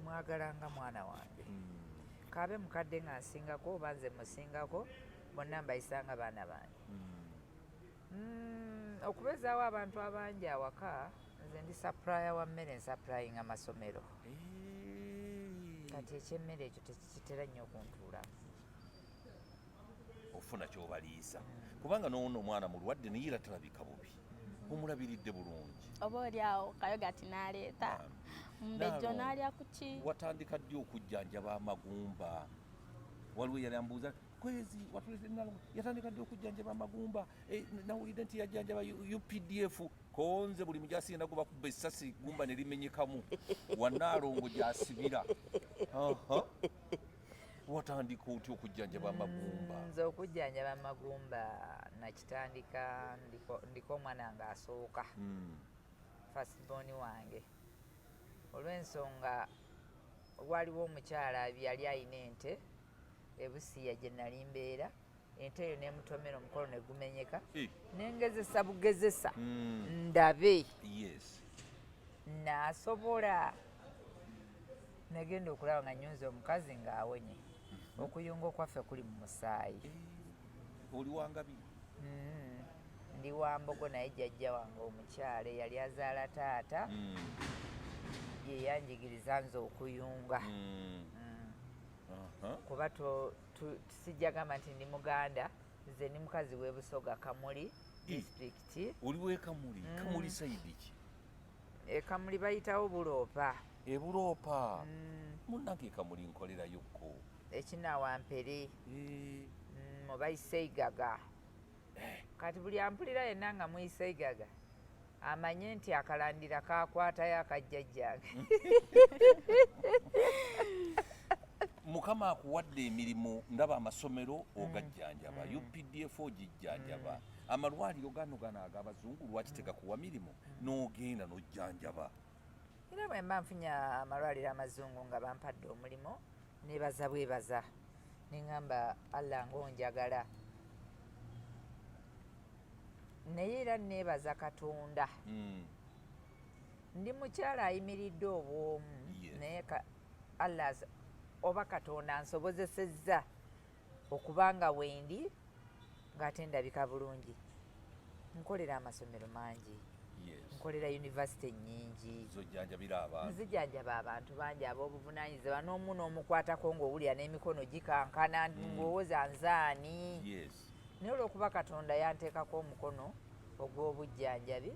mwagala nga mwana wange. Kaabe mukadde nga nsingako oba nze musingako, bonna mbayisanga baana bange. Okubeezaawo abantu abangi awaka, nze ndi supplier wa mmere, nsupplyinga amasomero. Kati ekyemmere ekyo tekitera nnyo okuntuulamu. Ofuna kyobaliisa, kubanga nowona omwana mulwadde naye era talabika bubi, omulabiridde bulungi. Oba oli awo kayogati n'aleeta Bambi. mumbejjo. Nalongo, N'alya ku ki? Watandika ddi okujjanjaba amagumba? Waliwo yali ambuuza kwezi watulete Nalongo yatandika ddi okujjanjaba amagumba? Eh, nawulidde nti yajjanjaba UPDF konze buli mujasi yena gwe bakuba essasi gumba ne limenyekamu, wanaalongo gyasibira. Aha. Watandika otya okujjanjaba amagumba? Nze okujjanjaba amagumba nakitandika ndiko omwana nga asooka, firstborn wange, olw'ensonga waliwo omukyala yali ayina ente ebusiya gye nali mbeera, ente eyo nemutomera omukono ne gumenyeka. Nengezesa bugezesa ndabe naasobola. Nagenda okulaba nga nyunza omukazi ng'awonye. Okuyunga okwaffe kuli mu musaayi. Eh, oli wangabi? Ndi wa mbogo, naye jjajja wange omukyala eyali azaala taata ye yanjigiriza nze okuyunga. Kuba sijja gamba nti ndi muganda, nze ndi mukazi w'e Busoga, Kamuli disitulikiti. Oli wekamuli? Kamuli side ki? E Kamuli bayitawo Buloopa. Ebuloopa? Munnange, Kamuli nkolerayokko. Ekinawampere. Oba Iseigaga. Kati buli ampulira yenna nga muyiseigaga amanye nti akalandira kakwatayo akajjajjange. Mukama akuwadde emirimu, ndaba amasomero ogajjanjaba, UPDF ogijjanjaba, amalwaliro gano gano ag'abazungu lwaki tegakuwa mirimu n'ogenda n'ojjanjaba? Era bwe mba nfunye amalwaliro amazungu nga bampadde omulimu, nebaza bwebaza, neŋŋamba Allah ng'onjagala, naye era neebaza Katonda. Ndi mukyala ayimiridde obwomu. Naye Allah oba Katonda ansobozesezza okuba nga wendi ng'ate ndabika bulungi. Nkolera amasomero mangi, nkolera yunivasite nnyingi. Zojjanjabira abantu? Nzijanjaba abantu bangi ab'obuvunanyizibwa, n'omu n'omukwatako ng'owulira n'emikono gikankana, ng'owoza nzaani. Naye olw'okuba Katonda yanteekako omukono ogw'obujjanjabi,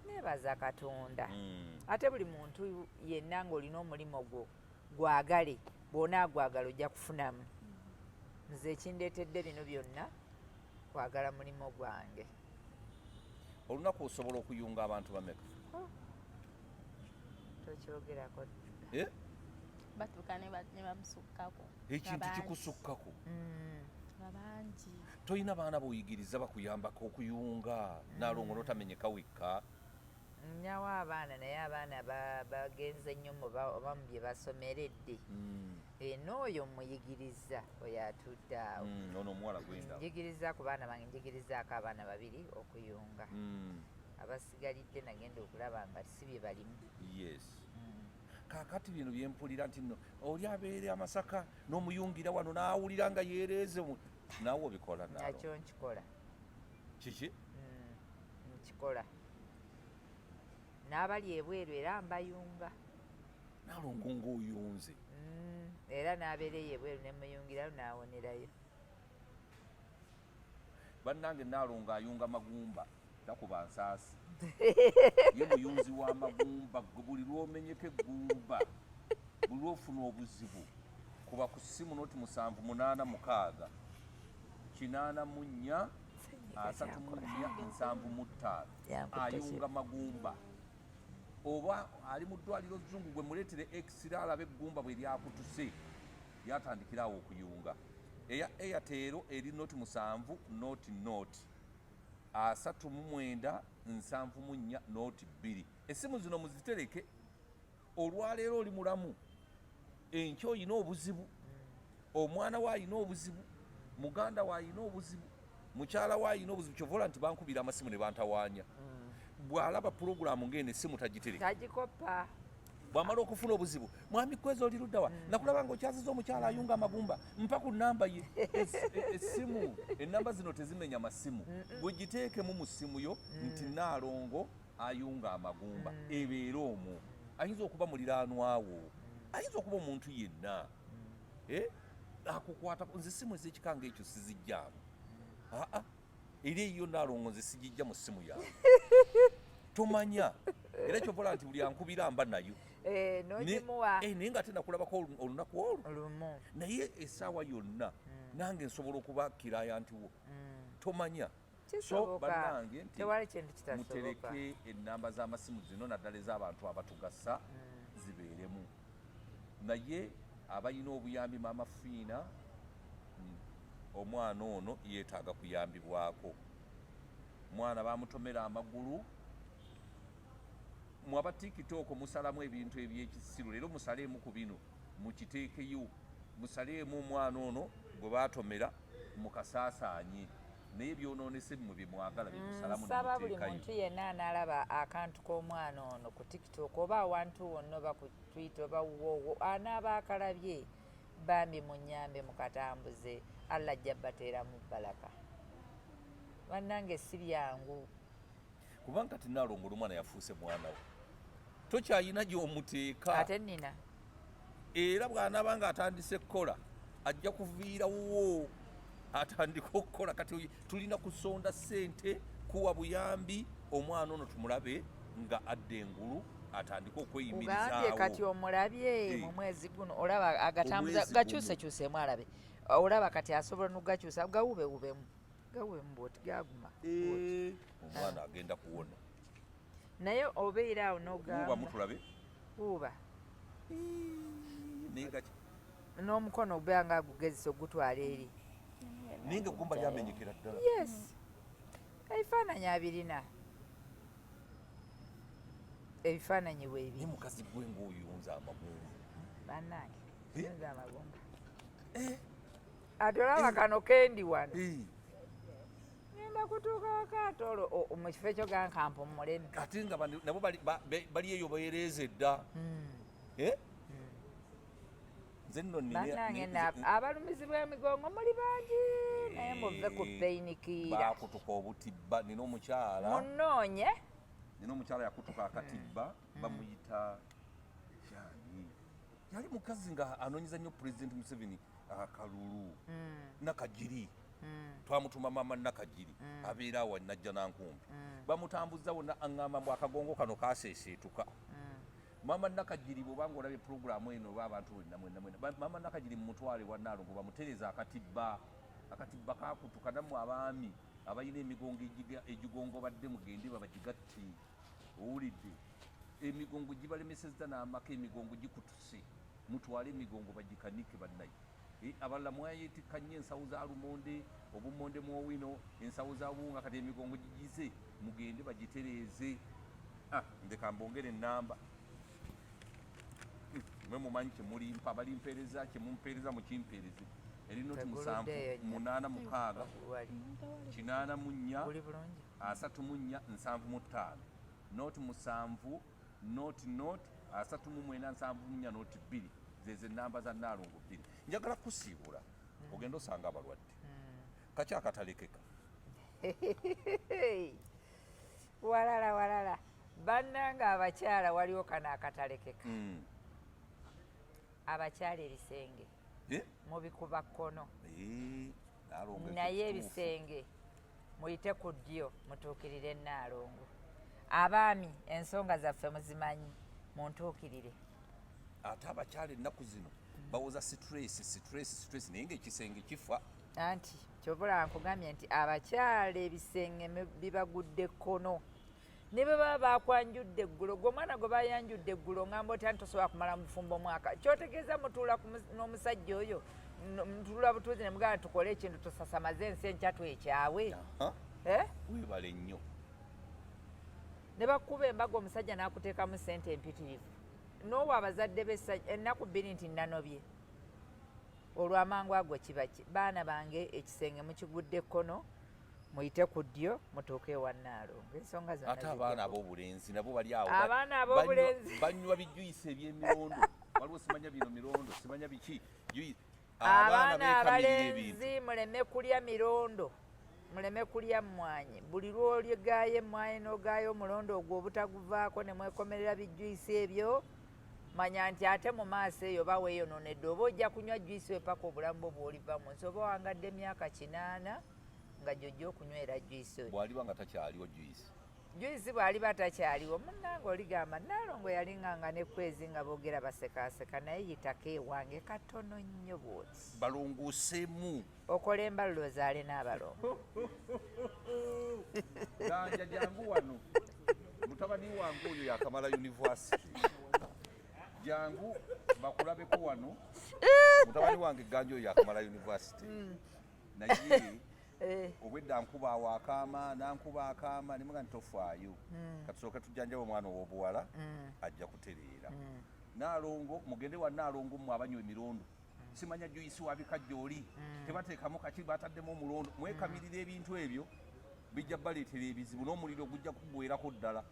neebaza Katonda. Ate buli muntu yenna ng'olina omulimu gwo gwagale, bw'onaagwagala ojja kufunamu. Nze ekindeetedde bino byonna kwagala mulimu gwange. Olunaku osobola okuyunga abantu bameka? Tokyogerako. Eh? Batuuka ne bamusukkako. Ekintu Nga bangi. kikusukkako? Nga bangi. Tolina baana b'oyigiriza bakuyambako okuyunga, Naalongo, n'otamenyeka wekka? Nyawo abaana, naye abaana bagenze nnyo oba mu bye basomeredde. N'oyo muyigiriza, oyo atudde awo. Ono omuwala gwendaba? Njigiriza ku baana bange, njigirizaako abaana babiri okuyunga. Abasigalidde nagenda okulaba nga si bye balimu. Kaakati bino byempulira nti nno oli abeere amasaka n'omuyungira wano n'awulira nga yeereeze naawe obikola, Naalo? Nakyo nkikola. Kiki? Nkikola n'abali ebweru era mbayunga. Nalongo, ng'oyunze. Era n'abeera eyo ebweru ne muyungirayo n'awonerayo. Bannange, Naalongo ayunga magumba, takuba nsaasi. Ye muyunzi w'amagumba. Gwe buli lw'omenyeka eggumba, buli lwofuna obuzibu, kuba ku ssimu 078 684 34 75. Yankutte. Ayunga magumba. Oba ali mu ddwaliro zungu, gwe muleetere x-ray alabe eggumba bwe lyakutuse, lyatandikirawo okuyunga. Eya Airtel eri 0 7 0 0 39 74 02. Essimu zino muzitereke. Olwaleero oli mulamu, enkya oyina obuzibu, omwana we ayina obuzibu, muganda we ayina obuzibu, mukyala we ayina obuzibu. Kyova olaba nti bankubira amasimu ne bantawaanya. Bw'alaba pulogulaamu ng'eno, essimu tagitereka. Tagikopa. Bw'amala okufuna obuzibu, "Mwami Kwezi, oli luddawa? Nakulaba nga okyaziza omukyala ayunga amagumba, mpa ku namba ye." Essimu, enamba zino tezimenya masimu. Bwegiteekemu mu ssimu yo nti Naalongo ayunga amagumba, ebeere omwo. Ayinza okuba muliraanwawo, ayinza okuba omuntu yenna. Eh? Akukwata. Nze simu ez'ekika ngaekyo sizijjaamu. Aa, eri eyiyo Naalongo nze sigijja mu ssimu yange. Tomanya. Era kyovola nti buli ankubira mba nayo. Eh, n'ogimuwa. Naye nga ate nakulabako olunaku olwo. Lumu. Naye essaawa yonna nange nsobola okuba client wo, tomanya. So Kisoboka. bannange, nti Tewali kintu kitasoboka. mutereke enamba z'amasimu zino, naddala ez'abantu abatugasa, zibeeremu. Naye abalina obuyambi, Maama Fiina, omwana ono yeetaaga kuyambibwako. Mwana bamutomera amagulu. Mwaba TikTok musalamu ebintu ebyekisiru, leero musaleemu ku bino mukiteekeyo. Musaleemu omwana ono gwe batomera mukasaasaanye, naye byonoonese mmwe byemwagala byemusalamu. Nsaba buli nemuteekayo. muntu yenna anaalaba akantu k'omwana ono ku TikTok oba awantu wonna oba ku Twitter oba wowo anaaba akalabye, bambi munyambe mukatambuze. Allah ajja bateeramu balaka. Bannange, si byangu. Kubanga kati Naalongo omwana yafuuse mwana we, tokyayina gy'omuteeka. Ate nina. Era bw'anaaba nga atandise kukola, ajja kuviirawo atandika okukola. Kati tulina kusonda ssente kuwa buyambi omwana ono, tumulabe nga adda engulu, atandike Kugambye okweyimirizaawo. Kati omulabye Eh. mu mwezi guno, olaba agatambuza. Omwezi Gakyusekyusemu alabe. Olaba kati asobola nokugakyusa, gawubewubemu, gawubemu bwoti, gaguma bwoti. Eh, omwana agenda kuwona. Naye obeera awo Wuuba. n'ogamba Mutulabe. Wuuba. Naye gaki? N'omukono obeera nga agugezesa ogutwala eri. Naye nga eggumba lyamenyekera ddala. Yes, ebifaananyi abirina, ebifaananyi Naye weebiri. mukazi gwe ng'oyunza amagumba. Bannange, Eh? yunza amagumba. Ate olaba kano kendi wano. Eh, Ngenda kutuuka waka ate olwo mu kifo ekyo gankampumulemu. Ate nga nabo bali eyo beereeze dda. Eh? Nze nno Bannange, abalumizibwa emigongo muli bangi, naye muve ku painkiller. Bakutuka obutibba. Nina omukyala. Munoonye. Nina omukyala yakutuka akatibba, bamuyita yani, yali mukazi nga anoonyeza nnyo Pulezidenti Museveni akalulu. Nakagiri, twamutuma Maama Nakagiri. Abeera awo Najja Nankumbi. Bamutambuza wonna, aŋŋamba mbu akagongo kano kaseeseetuka. Maama Nakagiri, bwobanga olabye pulogulaamu eno oba abantu bonna mwenna mwenna, Maama Nakagiri mumutwale wa Naalongo bamutereeza akatibba. Akatibba kakutuka. Nammwe abaami abalina emigongo egigongobadde, mugende babagigatte. Owulidde, emigongo gibalemesezza n'amaka, emigongo gikutuse. Mutwale emigongo bagikanike. Bannaye, abalala mwayetikka nnyo ensawo za lumonde, obumonde mwowino, ensawo za buwunga. Kati emigongo gigize, mugende bagitereeze. Ah, ndeka mbongere enamba. Mwe mumanyi kyemulimpa, balimpeereza, kyemumpeereza mukimpeereze. Eri noti 7 Teguluddeeyo nnyo. 8 6 Wali 84 guli bulungi. 34 75. 0 7 0 0 39 74 02. Zezo enamba za Naalongo bbiri. Njagala kusiibula ogenda osanga abalwadde. Kaki akatalekeka? Walala walala bannange abakyala, waliwo kano akatalekeka. Abakyala ebisenge Eh? mubikuba kkono. Eh, Naalongo, ekyo Naye kituufu. ebisenge muyite ku ddyo mutuukirire Naalongo. Abaami, ensonga zaffe muzimanyi, muntuukirire. Ate abakyala ennaku zino bawoza stress, stress, stress, naye ngaekisenge kifa. Anti kyobula nkugambye nti abakyala ebisenge bibagudde kkono. Ne bwe baba bakwanjudde eggulo, gwe omwana gwe bayanjudde eggulo, ngamba otya nti tosobola kumala mu bufumbo omwaka? Kyotegeeza mutuula n'omusajja oyo, mutuula butuuzi ne mugamba tukole ekintu, tusasamaze ensi, enkya twekyawe. Aha, Eh? weebale nnyo. Ne bakuba embaga, omusajja n'akuteekamu ssente empitirivu, n'owa abazadde be ennaku 2 nti nanobye, olwo amangu ago kiba ki? Baana bange, ekisenge mukigudde kkono, muyite ku ddyo mutuuke ewa Nnaalongo, ensonga zonna Ate zijja abaana ab'obulenzi nabo bali awo Abaana ab'obulenzi. Banywa bijuyisa eby'emirondo, waliwo simanya bino mirondo, simanya biki Abaana beekamirira ebintu. abalenzi, muleme kulya mirondo, muleme kulya mmwanyi. Buli lw'oligaayo emmwanyi n'ogaayo omulondo ogwo obutaguvaako ne mwekomerera bijuyisa ebyo, manya nti ate mu maaso eyo oba weeyononedde, oba ojja kunywa juyisi we paka obulamu bwo bw'oliva mu nsi, oba owangadde emyaka 80 nga gy'ojja okunywera juyisi oyo. Bw'aliba nga takyaliwo juyisi. Juyisi bw'aliba takyaliwo, munnange, oligamba Naalongo yalinganga ne Kwezi nga boogera basekaaseka, naye yitako ewange katono nnyo bw'oti. Balongoosemu. Okola embalula ozaale n'abalongo. Ganja, jangu wano, mutabani wange oyo yakamala university, jangu bakulabeko wano. Mutabani wange Ganja oyo yakamala university, naye obwedda nkuba awo akaama, nankuba akaama, nemuga nti tofaayo, katusooke tujjanjaba omwana ow'obuwala, ajja kutereera. Naalongo, mugende wa Naalongo mmwe abanywa emirondo, simanya juyisi wabikajja oli tebateekamu kaki, bataddemu omulondo, mwekamirira ebintu ebyo, bijja baleetera ebizibu n'omuliro gujja kugwerako ddala.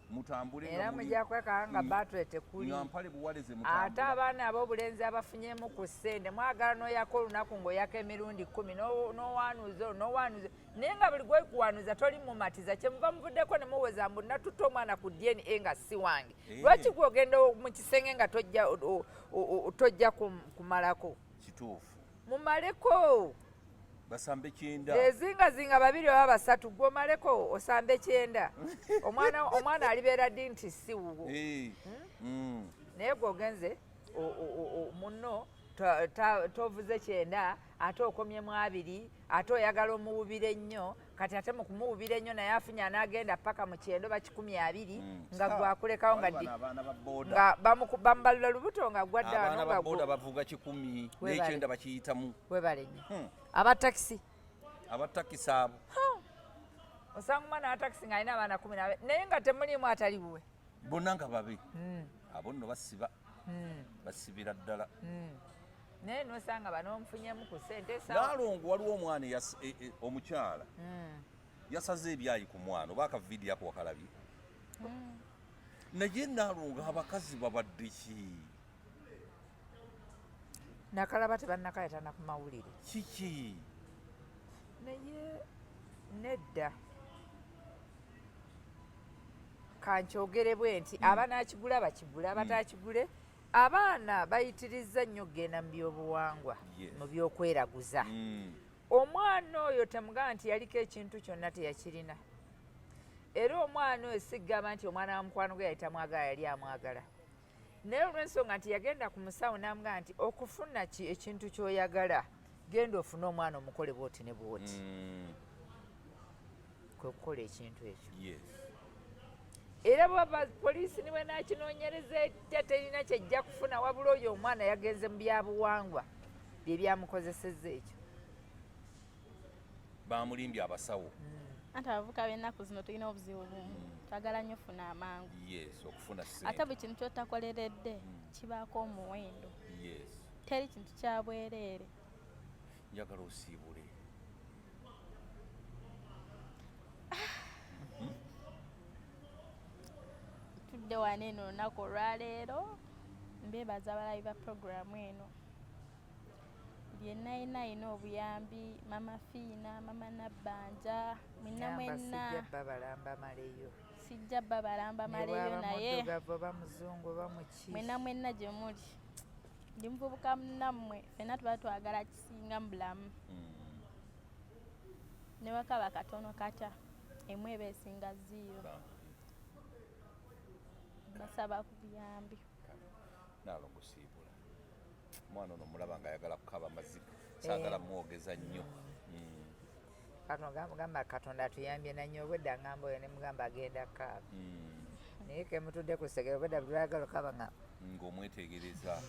Mutambule nga Era mujja kwekanga nga batule tekuli. Nga mpale buwale ze Ate mutambula. abaana ab'obulenzi abafunyemu ku ssente, mwagala n'oyaka olunaku ng'oyaka emirundi 10, n'owanuuza olwo n'owanuuza, naye nga buli gwekuwanuuza toli mumatiza. Kyemuva muvuddeko ne muwoza mbu natutte omwana ku DNA nga si wange. Eh. Lwaki gwe ogenda mu kisenge nga tojja tojja kumalako? Kituufu. Mumaleko. Basambe kyenda. Ezingazinga babiri oba basatu, gwe omaleko osambe kyenda. Omwana alibeera ddi nti si wuwo? Eh. Naye gwe ogenze munno tovuze kyenda, ate okomyemu abiri, ate oyagala omuwubira ennyo. Kati ate mu kumuwubira ennyo naye afunye anaagenda paka mu kyenda oba 120, nga gwakulekawo nga Waliwo bano abaana ba boda. Nga bamubalula lubuto nga gwadda wano Abaana nga ba boda bavuga 100 Webale. n'ekyenda bakiyitamu. Webale nnyo. Abatakisi. Abatakisi abo. Osanga omwana wa takisi ng'alina abaana 12, naye nga temuliimu atali wuwe. Bonna nga babe. Abo nno basiba, basibira ddala. Naye nosanga bano omufunyemu ku ssente esaawa. Naalongo, waliwo omwana omukyala yasaze ebyayi ku mwana, oba akavidiyo ako wakalabye? Naye Naalongo, abakazi babadde ki? Nakalaba, tebannakayatana ku mawulire. Kiki? Naye nedda, kankyogere bwe nti abanaakigula bakigule, abatakigule. Abaana bayitiriza nnyo okugenda mu byobuwangwa, mu byokweraguza. Omwana oyo temugamba nti yaliko ekintu kyonna, teyakirina. Era omwana oyo sigamba nti omwana wa mukwano gwe yali tamwagala, yali amwagala, naye olw'ensonga nti yagenda ku musawo n'amugamba nti okufuna ki ekintu ky'oyagala, genda ofune omwana omukole bwoti ne bwoti, kwe kukola ekintu ekyo. Era bwaba poliisi niwe nakinoonyereza etya, terina kyejja kufuna, wabula oyo omwana yagenze mu byabuwangwa bye byamukozesezza ekyo. Bamulimbye abasawo. Anti abavubuka b'ennaku zino tulina obuzibu bumu, twagala nnyo funa amangu. Yes, okufuna Ate ssente. buli kintu kyotakoleredde kibaako omuwendo. Teri kintu kya bwereere. Njagala osiibule. Tudde wano eno olunaku olwaleero, mbeebaza abalabi ba puroguramu eno. Yenna yenna alina obuyambi, Mama Fiina, Mama Nabbanja, mwenna Gamba mwenna. sijja babalamba maleyo. Sijja babalamba Ne maleyo bw'aba naye muddugavu oba muzungu oba muki. Mwenna mwenna gye muli, ndi muvubuka munnammwe, ffenna tuba twagala kisinga mu bulamu. Ne wakaba katono katya, emu eba esinga zero. Bambi. Basaba ku buyambi. Kale, Naalongo siibula omwana ono, mulaba nga ayagala kukaba maziga, saagala mwogeza nnyo. Katonda gamba Katonda atuyambye nannyo. Obwedda ngamba oyo ne mugamba agenda kaaba. Naye kemutudde ku ssegere, obwedda bwagala okaba nga Ng'omwetegereza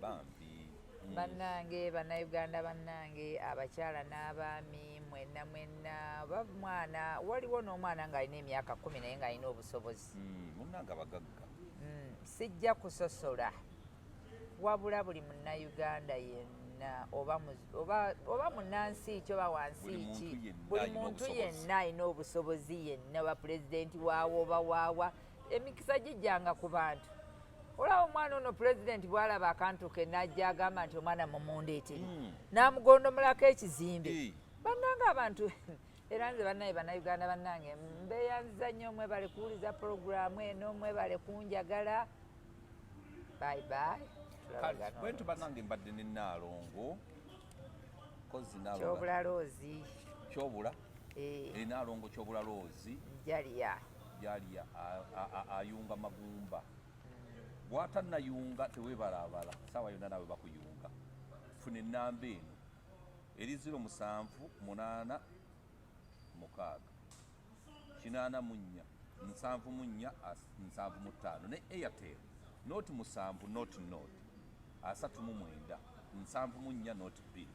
bambi. Bannange Bannayuganda, bannange abakyala n'abaami, mwenna mwenna, oba mwana, waliwo n'omwana ng'alina emyaka 10 naye ng'alina obusobozi. Munnange abagagga. Sijja kusosola, wabula buli Munnayuganda yenna oba munnansi ki oba wansi Buli muntu ki, yenna buli alina muntu obusobozi. yenna alina obusobozi yenna, oba pulezidenti waawa oba waawa, emikisa gijjanga ku bantu. Olaba omwana ono, pulezidenti bw'alaba akantu ke n'ajja agamba nti omwana mumundeetere, n'amugondomolako ekizimbe. Bannange abantu, era nze bannaye Bannayuganda bannange, mbeeyanziza nnyo, mwebale kuwuliza puroguramu eno, mwebale kunjagala. Bye bye. Kale Tulabagana. Bwe nti bannange mbadde ne Naalongo kozi Naalongo Kyobulaloozi. Kyobula. Eh, eri Naalongo Kyobulaloozi. Jaliya. Gyali ayunga magumba, bw'atannayunga teweebalaabala, saawa yonna naawe bakuyunga. Funa ennamba eno eri 07 8 6 84 74 75, ne Airtel 07 00 39 74 02.